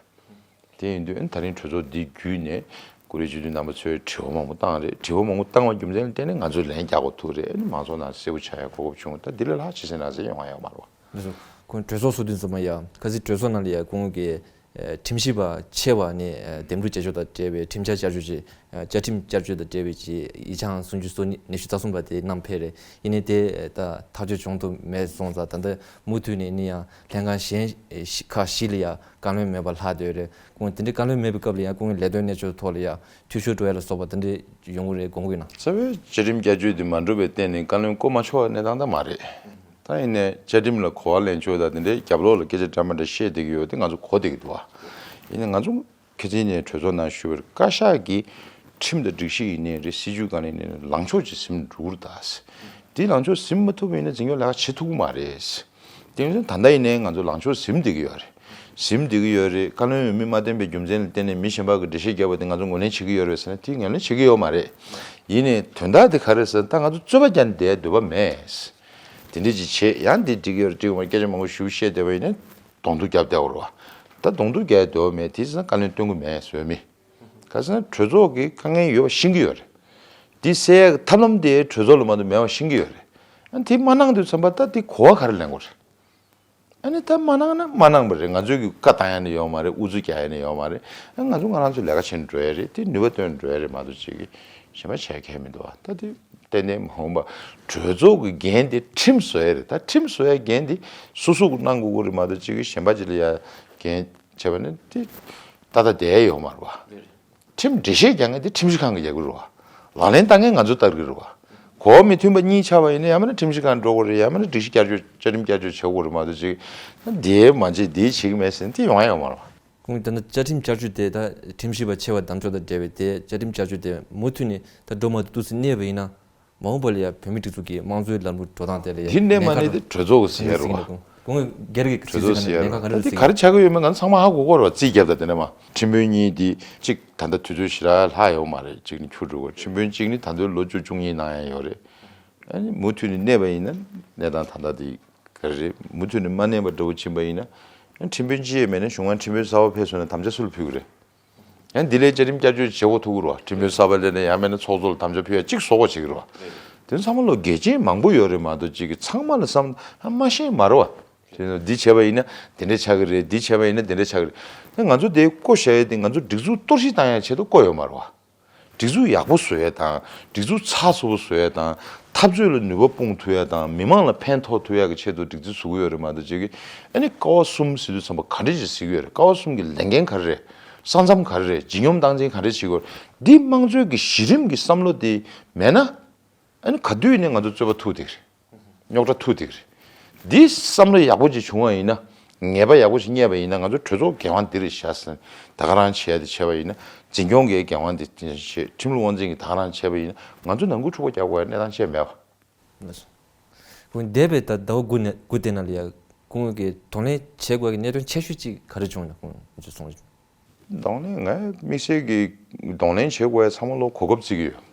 དེ་ཡིན་དུས་ཨ་ནི་ད་རིང་གྲོས་ཚོགས་འདི་བརྒྱུད་ནས་བཀུར་འོས་སྤྱི་འཐུས་རྣམ་པ་ཚོས་དྲི་བ་མང་པོ་བཏང་རེད། དྲི་བ་མང་པོ་བཏང་བ་རྒྱུ་མཚན་ལ་བརྟེན་ནས་ང་ཚོས་ལན་རྒྱག་དགོས་ཐུག་རེད། ཨ་ནི་མང་ཚོགས་ནང་གསལ་པོ་ཆགས་ཡ་གོ་སྐབས་བྱུང་། ད་འདི་ལས་ལྷག་ཕྱི་གསལ་ནང་གསལ་ཡོང་བ་ཡོད་མ་རེད་བ། ཁོང་གྲོས་ཚོགས་ཚོགས་དུས་ཙམ་པ་ཡ་ཁ་སང་གྲོས་ཚོགས་ནང་ལ་ཡ་ཁོང་གི་ཁྲིམས་ཞིབ་པ་ཆེ་བ་ནས་འདེམས་སྒྲུག་བྱ་ཕྱོགས་དང་འབྲེལ་བའི་ཁྲིམས་འཆར་བསྐྱར་བཅོས་ཀྱི་བཅའ་ཁྲིམས་བསྐྱར་བཅོས་དང་འབྲེལ་བའི་ཡིག་ཆ་སུམ་ཅུ་སོ་གཉིས་ཉི་ཤུ་རྩ་གསུམ་པ་དེ་བསྣམས་ཕེབས་རེད། ཡིན་ནའི་དེ་ད་ཐག་གཅོད་བྱུང་ཐུབ་མེད་སོང་ཙང་། ད་ལྟ་མུ་མཐུད་ནས་ནི་ཡང་ལྷན་ཁང་གཞན་ཁག་བཞི་ལ་ཡང་བཀའ་བློན་མེད་པ་ལྷག་བསྡད་རེད། ཁོང་དེ་འདྲའི་བཀའ་བློན་མེད་པའི་སྐབས་ལ་ཡང་ཁོང་གི་ལས་དོན་གནས་ཚུལ་ཐོག་ལ་ཡང་འཐུས་ཤོར་འགྲོ་ཡ་ལ་སོགས་པ་དེ་འདྲའི་ཡོང་གི་རེད་དགོངས་ཀྱི་ཡོད་ན། རྩ་བའི་བཅའ་ཁྲིམས་བསྐྱར་བཅོས་དེ་མ་འགྲོ་བའི་སྟེང་ནས་བཀའ་བློན་བསྐོ་མ་ཆོག་པའི་གནས་སྟངས་ད་མ་རེད། ད་ཡིན་ནའི་བཅའ་ཁྲིམས་ལ་གོ་བ་ལེན་ཕྱོགས་དང་དེ་འདྲའི་རྒྱབ་ལོགས་ལ་སྐད་ཆ་འདྲ་མི་འདྲ་བཤད་བསྡད་ཀྱི་ཡོད་དེ་ང་ཚོ་གོ་བསྡད་ཀྱི་འདུག་བ། ཡིན་ནའི་ང་ཚོ་ཁ་སང་ནས་གྲོས་ཚོགས་ནང་ཞུ་བར་བཀའ་ཤག་གིས་ཁྲིམས་དང་སྒྲིག་གཞི་ཡིན་ནའི་རེད། སྲིད་ཇུས་གང་ཡིན་ནའི་རེད། ལངས་ཕྱོགས་ཅིག་ཟིན་འགྲོ་གི་རེད་ད། དེ་ལངས་ཕྱོགས་ཟིན་མ་ཐུབ་པ་ཡིན་ན་འཛིན་སྐྱོང་ལས་ཀ་བྱེད་ཐུབ་ཀྱི་མ་རེད། དེ་ཡིན་ཙང་ད་ལྟ་ཡིན་ནའི་ང་ཚོ་ལངས་ཕྱོགས་ཟིན་བསྡད་ཀྱི་ཡོད་རེད། ཟིན་བསྡད་ཀྱི་ཡོད་རེད། བཀའ་བློན་འོས་མི་མ་བསྟན་པའི་རྒྱུ་མཚན་ལ་བརྟེན་ནས་མི་གཞན་པ་གིས་འགྲེལ་བཤད་བརྒྱབ་པ་དེ་ང་ཚོ་ངོས་ལེན་བྱེད་ཀྱི་ཡོད་རེད་ཟེར་ན་དེ་ངོས་ལེན་བྱེད་ཀྱི་ཡོད་མ་རེད། ཡིན་ནའི་དོན་དག་དེ་ག་རེ་ཟེར་ན་ད་ང་ཚོ་རྩོད་པ་རྒྱག་ནས་བསྡད་འདོད་པ་མེད། དེ་འདྲས་ཅིག་བྱེད་ཡང་འདི་འགྲིག་གི་ཡོད་རེད་འགྲིག་གི་མ་རེད་སྐད་ཆ་མང་པོ་ཞུ་བཤད་བསྡད་པ་ཡིན་ན་གདོང་ཐུག་རྒྱབ་བསྡད་པ་རེད་བ། ད་གདོང་ཐུག་རྒྱག་འདོད་པ་མེད། དེ་ཟེར་ན་བཀའ་བློན་སྟོན་གི་མེད་བཟོས་མི། ག་ཟེར་ན་གྲོས་ཚོགས་ཀྱི་དཀའ་ངལ་ཡོད་པ་ཤེས་ཀྱི་ཡོད་རེད། འདི་སེལ་ཡག་གི་ཐབས་ལམ་དེ་གྲོས་ཚོགས་ལ་མ་གཏོགས་མེད་པ་ཤེས་ཀྱི་ཡོད་རེད། ཨ་ནི་དེ་མ་གནང་དུས་ཙམ་པ་ད་དེ་གོ་བ་ག་རེ་ལེན་དགོས་རེད། ཨ་ནི་ད་མ་གནང་ན་མ་གནང་བ་རེད། ང་ཚོས་ཀྱི་བཀའ་བཏང་ཡ་ནི་ཡོད་མ་རེད། ཨུ་ཚུགས་རྒྱག་ཡ་ནི་ཡོད་མ་རེད། ཨ་ང་ཚོ་ང་རང་ཚོ་ལས་ཀ་བྱེད་འགྲོ་ཡ་རེད། དེ་ནུས་པ་བཏོན་འགྲོ་ཡ་རེད་མ་གཏོགས་ཅིག་གི་གཞན་པ་བྱས་ཁེལ་མི་འདུག་བ། ད་དེ་ཏན་ཏན་མ་འོངས་པ་གྲོས་ཚོགས་ཀྱི་འགན་དེ་ཁྲིམས་བཟོ་ཡ་རེད། ད་ཁྲིམས་བཟོ་ཡ་འགན་དེ་སོ་སོ་གི་གནང་དགོས་ཀྱི་རེད་མ་གཏོགས་ཅིག་གི་གཞན་པ་ཅིག་ལ་ཡ་འགན་བྱས་པ་ནི་དེ་ཏག་ཏག་བསྡད་ཡ་ཡོད་མ་རེད་བ། ཁྲིམས་འགྲེལ་བཤད་རྒྱག་མཁན་དེ་ཁྲིམས་ཞིབ་ཁང་གིས་རྒྱག་གི་རེད་བ། ལག་ལེན་བསྟར་མཁན་ང་ཚོས་བསྟར་གི་རེད་བ། གོ་བ་མི་མཐུན་པ་གཉིས་ཆགས་པ་ཡིན་ན་ཡང་མིན་ན་ཁྲིམས་ཞིབ་ཁང་འགྲོ་དགོས་རེད། ཡང་མིན་ན་སྒྲིག་གཞི་བསྐྱར་བཅོས་བཅའ་ཁྲིམས་བསྐྱར་བཅོས་བྱེད་དགོས་རེད་མ་གཏོགས་ཅིག་འདི་མ་བྱེད་འདི་བྱེད་ཀྱི་མེད་ཟེར་ན་དེ་ཡོང་ཡ་ཡོད་མ་རེད་བ། ཁོང་ད་ནི་བཅའ་ཁྲིམས་བསྐྱར་བཅོས་དེ་ད་ཁྲིམས་ཞིབ་པ་ཆེ་བ་གདམ་ཕྱོགས་དང་འབྲེལ་བའི་དེ་བཅའ་ཁྲིམས་བསྐྱར་བཅོས་དེ་མུ་མཐུད་ནས་ད་འགྲོ་མ་ཐུབ་ཐུབ་ཟེར་གནས་པ་ཡིན་ན། མ་འོངས་པ་ལ་ཡང་བོད་མིའི་སྒྲིག་འཛུགས་ཀྱི་དམངས་གཙོའི་ལམ་ལུགས་འགྲོ་སྟངས་དེ་ལ་ཡང་དེ་གནད་མ་གནས་དེ་གྲོས་ཚོགས་ཀྱི་ཟེར་རོ། ཁོང་སྒེར་གྱི་གྲོས་ཚོགས་ཀྱི་ཟེར་ཡ་རོ། ད་དེ་ག་རེ་ཆགས་ཀྱི་ཡོད་མེད་ང་ཚང་མ་ཧ་གོ་གོ་རོ། རྩིས་རྒྱབ་ད་དེ་ནས་མ་ཁྲིམས་དཔོན་གཉིས་དེ་གཅིག་ད་ལྟ་དུས་ཚོད་ཞེ་དྲག་ལྷག་ཡོད་མ་རེད། གཅིག་ནི་འཁྱུར་འགྲོ་གོ། ཁྲིམས་དཔོན་གཅིག་ནི་ད་དུང་ལོ་བཅུ་བཅུ་གཉིས་གནང་ཡ་ཡོད་རེད། ཨ་ནི་མུ་མཐུད་ནས་གནས་པ་ཡིན་ན་གནས་སྟངས་ད་ལྟ་དེ་ག་རེ་རེད། མུ་མཐུད་ནས་མ་གནས་པ་འདྲ་བོ་ཕྱིན་པ་ཡིན་ན་ཨ་ཁྲིམས་དཔོན་གཅིག་ཡས་མེད་ན་གཞུང་ང་ཁྲིམས་དཔོན་གསར་པ་ཕེབས་སོང་ན་དམ་བཅའ་སུ་ལ་ཕུལ་གི་རེད། ཡང་འདི་ལས་བཅའ་ཁྲིམས་བསྐྱར་བཅོས་བྱེད་དགོས་ཐུག་གི་རེད་བ། ཁྲིམས་དཔོན་གསར་པ་སླེབས་ནས་ཡང་མིན་ན་ཚོགས་གཙོ་ལ་དམ་བཅའ་ཕུལ་ཡ་གཅིག་བཟོ་དགོས་བྱེད་ཀྱི་རེད་བ། དེ་ཚང་མ་ལོ་འགལ་རྐྱེན་མང་པོ་ཡོད་རེད་མ་གཏོགས་གཅིག་གི་ཚང་མ་ལ་བསམ་ཨ་མ་ཤེས་མ་རེད་བ། དེ་ནས་འདི་བྱས་པ་ཡིན་ན་དེ་འདྲ་ཆགས་ཀྱི་རེད། འདི་བྱས་པ་ཡིན་ན་དེ་འདྲ་ཆགས་ཀྱི་རེད། ད་ང་ཚོ་དེ་བསྐོ་བཞག་ཡ་དེ་ང་ཚོ་སྒྲིག་འཛུགས་གཏོར་བཤིག་བཏང་ཡ་ཆེད་དུ་བསྐོ་ཡོད་མ་རེད་བ། སྒྲིག་འཛུགས་ཡག་པོ་བཟོ་ཡ་དང་སྒྲིག་འཛུགས་ཚགས་ཚུད་པོ་བཟོ་ཡ་དང་འཐབ་རྩོད་ལ་ནུས་པ་སྤུངས་ཐུབ་ཡ་དང་མི་མང་ལ་ཕན་ཐོགས་ཐུབ་ཡ་གི་ཆེད་དུ་སྒྲིག་འཛུགས་བཟོ་གི་ཡོད་རེད་མ་གཏོགས་གཅིག་གི་ཨ་ནི་ཀ་བ་གསུམ་ཟེར་དུས་ཙམ་པ་ག་འདྲ་ཞིག་ཟེར་གི་ཡོད་རེད། ཀ་བ་གསུམ་གི་ལས་འགན་ག་རེ་རེད། ས་མཚམས་ག་རེ་རེད། ལྗིད་སྙོམས་སྟངས་འཛིན་ག་རེ་བྱེད་དགོས། འདི་དམངས་གཙོའི་གི་གཞི་རིམ་གི་བསམ་བློ་དེ་མེད་ན་ཨ་ནི་ག་དུས་ནས་ང་ཚོ་རྩོད་པ་ཐུག་བསྡད་ཀྱི་རེད། རྙོག་དྲ་ཐུག་བསྡད་ཀྱི་རེད། འདི་བསམ་བློ་ཡག་པོ་ཅིག་བྱུང་བ་ཡིན་ན་ངེས་པ་ཡག་པོ་ཞིག་རྙེད་པ་ཡིན་ན་ང་ཚོ་གྲོས་ཚོགས་འགན་དབང་འདི་རེད་བཞག་ཟེར་ད་ག་རང་བྱས་ཏེ་བྱས་པ་ཡིན་ན་འཛིན་སྐྱོང་གི་འགན་དབང་འདི་བྱས། ཁྲིམས་ལུགས་དབང་འཛིན་གྱི་ད་ག་རང་བྱས་པ་ཡིན་ན་ང་ཚོ་ནང་ཁུལ་འཁྲུག་པ་རྒྱག་དགོས་ཡ་གནས་སྟངས་ཅིག་མེད་པ། ཁོང་འདས་པའི་ད་ཟླ་བ་དགུ་ནས་དགུ་དེ་ནང་ལ་ཡ་ཁོང་གི་གདོང་ལེན་བྱེད་དགོས་ཀྱི་གནད་དོན་ཆེ་ཤོས་ཅིག་ག་རེ་བྱུང་ན་ཁོང་ཚོ་གསུངས། གདོང་ལེན་ངས་དམིགས་བསལ་གྱི་གདོང་ལེན་བྱེད་དགོས་ཡ་ཚང་མ་ལོ་གོ་སྐབས་བརྩི་གི་ཡོད།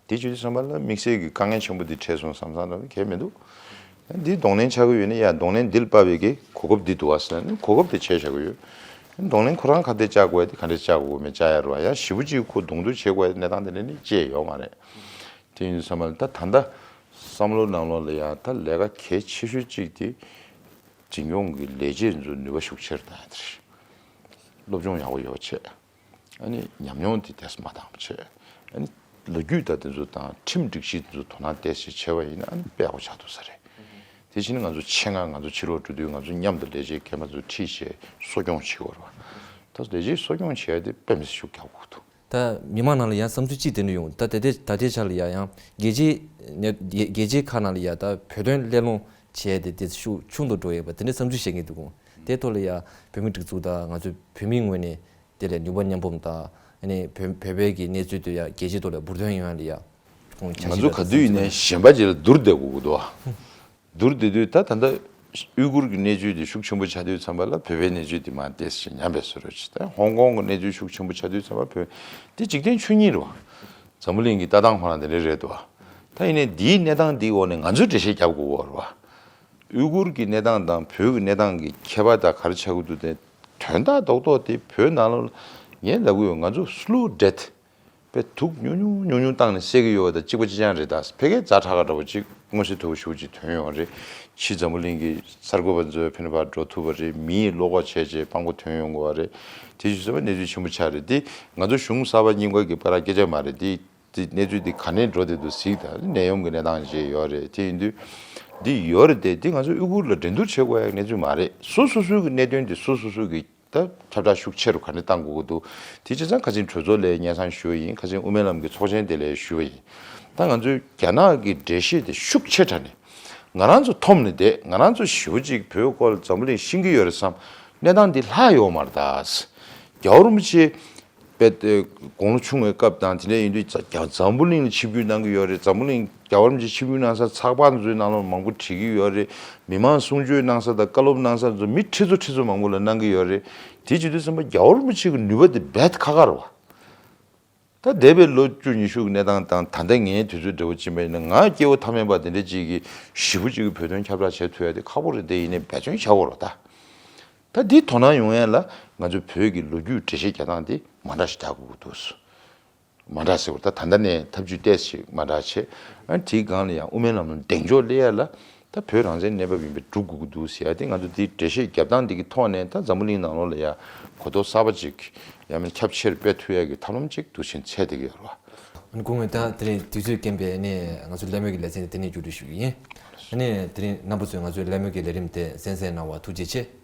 དེ་བྱེད་དུས་ཙམ་པ་ལ་དམིགས་བསལ་གྱི་དཀའ་ངལ་ཆེན་པོ་འདི་འཕྲད་སོང་བསམ་བསམ་ར་གལ་མི་འདུག་འདི་གདོང་ལེན་ཆགས་ཀྱི་ཡོད་ན་ཡ་གདོང་ལེན་འདི་ལ་དཔག་པའི་གི་གོ་སྐབས་འདི་འདུག་བ་ཟེར་ན་གོ་སྐབས་དེ་ཆད་བཞག་གི་ཡོད། གདོང་ལེན་ཁོ་རང་ག་འདྲ་བཅག་དགོས་ཡ་དེ་ག་འདྲ་བཅག་དགོས་མེད་བཅག་ཡ་རུ་བ་ཡང་ཞེ་པོ་ཅིག་ཁོ་གདོང་ཐུག་བྱེད་དགོས་ཡ་གནས་སྟངས་དེ་འདྲ་ནི་ཅི་ཡང་ཡོད་མ་རེད། དེ་ཡིན་དུས་ཙམ་པ་ལ་ད་ད་ལྟ་བསམ་བློ་ནང་ལོགས་ལ་ཡ་ད་ལས་ཀ་གལ་ཆེ་ཤོས་གཅིག་དེ་འཛིན་སྐྱོང་གི་ལས་བྱེད་ཚོ་ནུས་པ་ཤུགས་ཆེར་བཏང་ཡ་དེ་རེད། སློབ་སྦྱོང་ཡག་པོ་ཡོད་པ་བྱས། ཨ་ནི་ཉམས་མྱོང་དེ་ཏོག་ཙམ་མ་འདང་བ་བྱས། ཨ་ནི་ལོ་རྒྱུས་དང་དེ་ཚོ་དང་ཁྲིམས་སྒྲིག་གཞི་དེ་ཚོ་དོ་སྣང་ཏོག་ཙམ་བྱས་པ་ཡིན་ན་ཨ་ནི་དཔེ་ཡག་པོ་ཆགས་ཐུབ་ས་རེད། དེ་བཞིན་ང་ཚོ་ཆེད་མངགས་ང་ཚོ་ཕྱི་ལོགས་འགྲོ་དུས་ང་ཚོ་མཉམ་དུ་ལས་བྱེད་མཁས་པ་ཚོ་ཁྲིད་བྱས་གསོ་སྐྱོང་བྱེད་དགོས་རེད་བ། ད་ལས་བྱེད་གསོ་སྐྱོང་བྱས་ཏེ་དཔེ་མི་སྲིད་ཤུགས་རྒྱག་དགོས་འདུག་ད་མི་མང་ནང་ལ་ཡང་བསམ་ཚུལ་གཅིག་དེ་འདྲ་ཡོང་། ད་དེ་དེ་ད་ལྟའི་ཆ་ལ་ཡ་ཡང་རྒྱལ་སྤྱིའི་ནས་རྒྱལ་རྒྱལ་སྤྱིའི་ཁག་ནང་ལ་ཡ་ད་བོད་དོན་གླེང་སློང་བྱས་ཏེ་དེ་ཤུགས་ཆུང་དུ་འགྲོ་ཡོད་པ་དེ་འདྲའི་བསམ་ཚུལ་བཤད་མཁན་འདུག་དེའི་ཐོག་ལ་ཡ་བོད་མིའི་སྒྲིག་འཛུགས་དང་ང་ཚོ་བོད་མིའི་ངོས་ནས་དེ་ལས་ནུས་པ་མཉམ་སྤུངས་དང་ཨ་ནི་བོད་བོད་པའི་གི་གནས་ཚུལ་དེ་ཡ་རྒྱལ་སྤྱིའི་ཐོག་ལ་འབུར་འདོན་ཡོང་ཡ་ལ་ཡ་ཁོང་ང་ཚོ་ག་དུས་ཡིན་ནའི་གཞན་པ་ཅིག་ལ་བསྡུར་བསྡད་དགོས་ཀྱི་འདུག་བསྡུར་བསྡད་དུས་ད་ད་ལྟ་ཨུ་གུར་གྱི་གནས་ཚུལ་དེ་ཤུགས་ཆེན་པོ་ཆགས་དུས་ཙམ་པ་ལ་བོད་པའི་གནས་ཚུལ་དེ་མར་ཏོག་ཙམ་ཉམས་པའི་བཟོ་འདྲ་ཅིག་ད་ཧོང་ཀོང་གི་གནས་ཚུལ་ཤུགས་ཆེན་པོ་ཆགས་དུས་ཙམ་པ་བོད་དེ་འཇིག་རྟེན་ཆོས་ཉིད་རེད་བ། འཛམ་བུ་གླིང་གི་ལྟ་སྟངས་ཁོ་རང་དེ་འདྲ་རེད་འདུག་བ། ད་ཡིན་ནའི་འདིའི་གནས་སྟངས་འདིའི་འོག་ནས་ང་ཚོས་འགྲེལ་བཤད་རྒྱབ་དགོས་ཀྱི་ཡོད་རེད་བ། ཨུ་གུར་གྱི་གནས་སྟངས་དང་བོད་ཀྱི་གནས་སྟངས་ཀྱི་ཁྱད་པར་དང་ག་རེ་ཆགས་ཀྱི་འདུག་དེ། དོན་དག་རྡོག་རྡོག་དེ་བོད་ནང་ལོགས་ལ་ངས་ལབ་ཀྱི་ཡོད། ང་ཚོ་slow death དཔེ་དུག་ཉུང་ཉུང་ཉུང་ཉུང་བཏང་ནས་བསད་ཀྱི་ཡོད་པ་དང་གཅིག་པ་གཅིག་རྐྱང་རེད། ད་ཕ་གིའི་ཛ་དྲག་ག་འདྲ་པོ་ཅིག་མངོན་གསལ་དོད་པོ་ཞེ་པོ་ཅིག་ཐོན་ཡོང་བ་རེད། ཕྱི་འཛམ་བུ་གླིང་གི་གསར་འགོད་པ་ཚོ་ཕན་པ་འགྲོ་ཐུབ་པ་རེད། མིས་བློ་ཁོག་བྱས་བྱས་དཔང་པོ་ཐོན་ཡོང་དགོས་པ་རེད། དེ་བཞིན་སོ་པ་གནས་ཚུལ་ཆེན་པོ་ཆགས་རེད། དེ་ང་ཚོ་གཞུང་གསར་པ་རྙིང་པ་གི་བར་སྐད་ཆ་མ་རེད། དེ་དེ་གནས་ཚུལ་འདི་ག་ནས་འགྲོ་བསྡད་འདུག་གཟིགས་དང་། ནད་ཡམས་ཀྱི་གནས་སྟངས་བཅས་ཡོད་རེད། དེ་ཡིན་དུས་འདི་ཡོད་རེད་དེ། འདི་ང་ཚོ་ཨུ་གུར་ལ་འགྲན་བསྡུར་བྱེད་དགོས་ཡག་གནས་ཚུལ་མ་རེད། སོ་སོ་སོའི་གི་གནད་དོན་དེ་སོ་སོ་སོ་གི་ད་ཁྱབ་བསྒྲགས་ཤུགས་ཆེ་རུ་ག་ནས་བཏང་དགོས་ཀྱི་འདུག་དེ་བྱས་ཙང་ཁ་སང་གྲོས་ཚོགས་ལ་སྙན་སེང་ཞུས་པ་ཡིན། ཁ་སང་དབུ་མའི་ལམ་གྱི་ཚོགས་ཆེན་དེ་ལ་ཞུས་པ་ཡིན། ད་ང་ཚོའི་རྒྱ་ནག་གི་འགྲེལ་བཤད་དེ་ཤུགས་ཆེ་དྲགས་ནས་ང་རང་ཚོ་འཐོམ་ནས་བསྡད། ང་རང་ཚོ་ཞེ་པོ་ཅིག་བོད་སྐོར་ལ་འཛམ་བུ་གླིང་ཤེས་ཀྱི་ཡོད་རེད་བསམ། གནས་སྟངས་འདི་ལྷག་ཡོད་མ་རེད་ད། རྒྱལ་བ་རིན་པོ་ཆེ་དཔེ་དེ་དགུང་ལོ་ཆུང་བའི་སྐབས་དང་དེ་འདྲ་ཡིན་དུས་ཛ་རྒྱ་འཛམ་བུ་གླིང་ལ་ཆིབས་བསྒྱུར་གནང་གི་ཡོད་རེད། འཛམ་བུ་གླིང་རྒྱལ་བ་རིན་པོ་ཆེ་ཆིབས་བསྒྱུར་གནང་ས་ཚགས་པར་ཚོའི་ནང་ལ་མང་པོ་བྲིས་ཀྱི་ཡོད་རེད། མི་མང་གསུང་ཆོས་གནང་ས་དང་བཀའ་སློབ་གནང་ས་ཚོ་མི་ཁྲི་ཚོ་ཁྲི་ཚོ་མང་པོ་ལ་གནང་གི་ཡོད་རེད། དེ་བྱེད་དུས་ཙམ་པ་རྒྱལ་བ་རིན་པོ་ཆེ་གི་ནུས་པ་དེ་རྦད་ཁག་ཁག་རེད་བ། ད་འདས་པའི་ལོ་བཅུ་ཉི་ཤུ་གི་གནས་སྟངས་དང་ད་ལྟ་ངའི་དུས་ཚོད་འདྲ་བོ་ཕྱིན་པ་ཡིན་ན། ང་སྐྱེ་བོ་ཐ་མལ་པ་དེ་འདྲ་ཅིག་གིས་ཞེ་པོ་ཅིག་གི་བོད་དོན་ཁྱབ་བསྒྲགས་བྱེད་ཐུབ་ཡ་དེ་ཁག་པོ་རེད། དེ་ཡིན་ནའི་འབད་བརྩོན་བྱ་དགོས་རེད་ད། ད་འདི་དོ་སྣང་ཡོང་ཡ་ལ་ང་ཚོས་བོད་ཀྱི་ལོ་རྒྱུས་འགྲེལ་བཤད་རྒྱག་སྟངས་དེ་མ་འདྲ་ཞིག་རྒྱག་དགོས་ཀྱི་འདུག་མ་འདྲ་ཟེར་བ་ད་ད་ལྟ་ནས་ཐབས་ཇུས་ཏོག་ཙམ་ཞིག་མ་འདྲ་བྱས། ཨ་དེའི་སྒང་ལ་ཡང་དབུ་མའི་ལམ་ལ་གདེང་འཇོག་སླེབས་ཡ་ལ་ད་བོད་རང་བཙན་གནས་བབ་ཡིན་པས་སྒྲུབ་དགོས་ཀྱི་འདུག་ཟེར་ཡ་དེ། ང་ཚོ་འདི་འགྲེལ་བཤད་རྒྱབ་སྟངས་འདི་གི་ཐོག་ནས་ད་འཛམ་བུ་གླིང་ནང་ལོགས་ལ་ཡ་གོ་རྟོགས་གསར་པ་ཅིག་ཡང་མིན་ཁྱབ་ཆེ་རུ་སྤེལ་ཐུབ་ཡ་གི་ཐབས་ལམ་ཅིག་འདུག་སེ་འཚོལ་བསྡད་ཀྱི་ཡོད་རེད་བ། ཨ་ནི་སྐུ་ངོ། ད་དེ་རིང་དུས་ཚོད་རྐྱེན་པས་ནི་ང་ཚོ་གླེང་མོལ་གྱི་ལེ་ཚན་དེ་དེ་ནས་མཇུག་སྒྲིལ་ཞུ་གི་ཡིན། ཨ་ནི་དེ་རིང་རྣམ་པ་ཚོས་ང་ཚོའི་གླེང་མོལ་གྱི་ལས་རིམ་དེ་གསན་གཟིགས་གནང་བར་ཐུགས་རྗེ་ཆེ།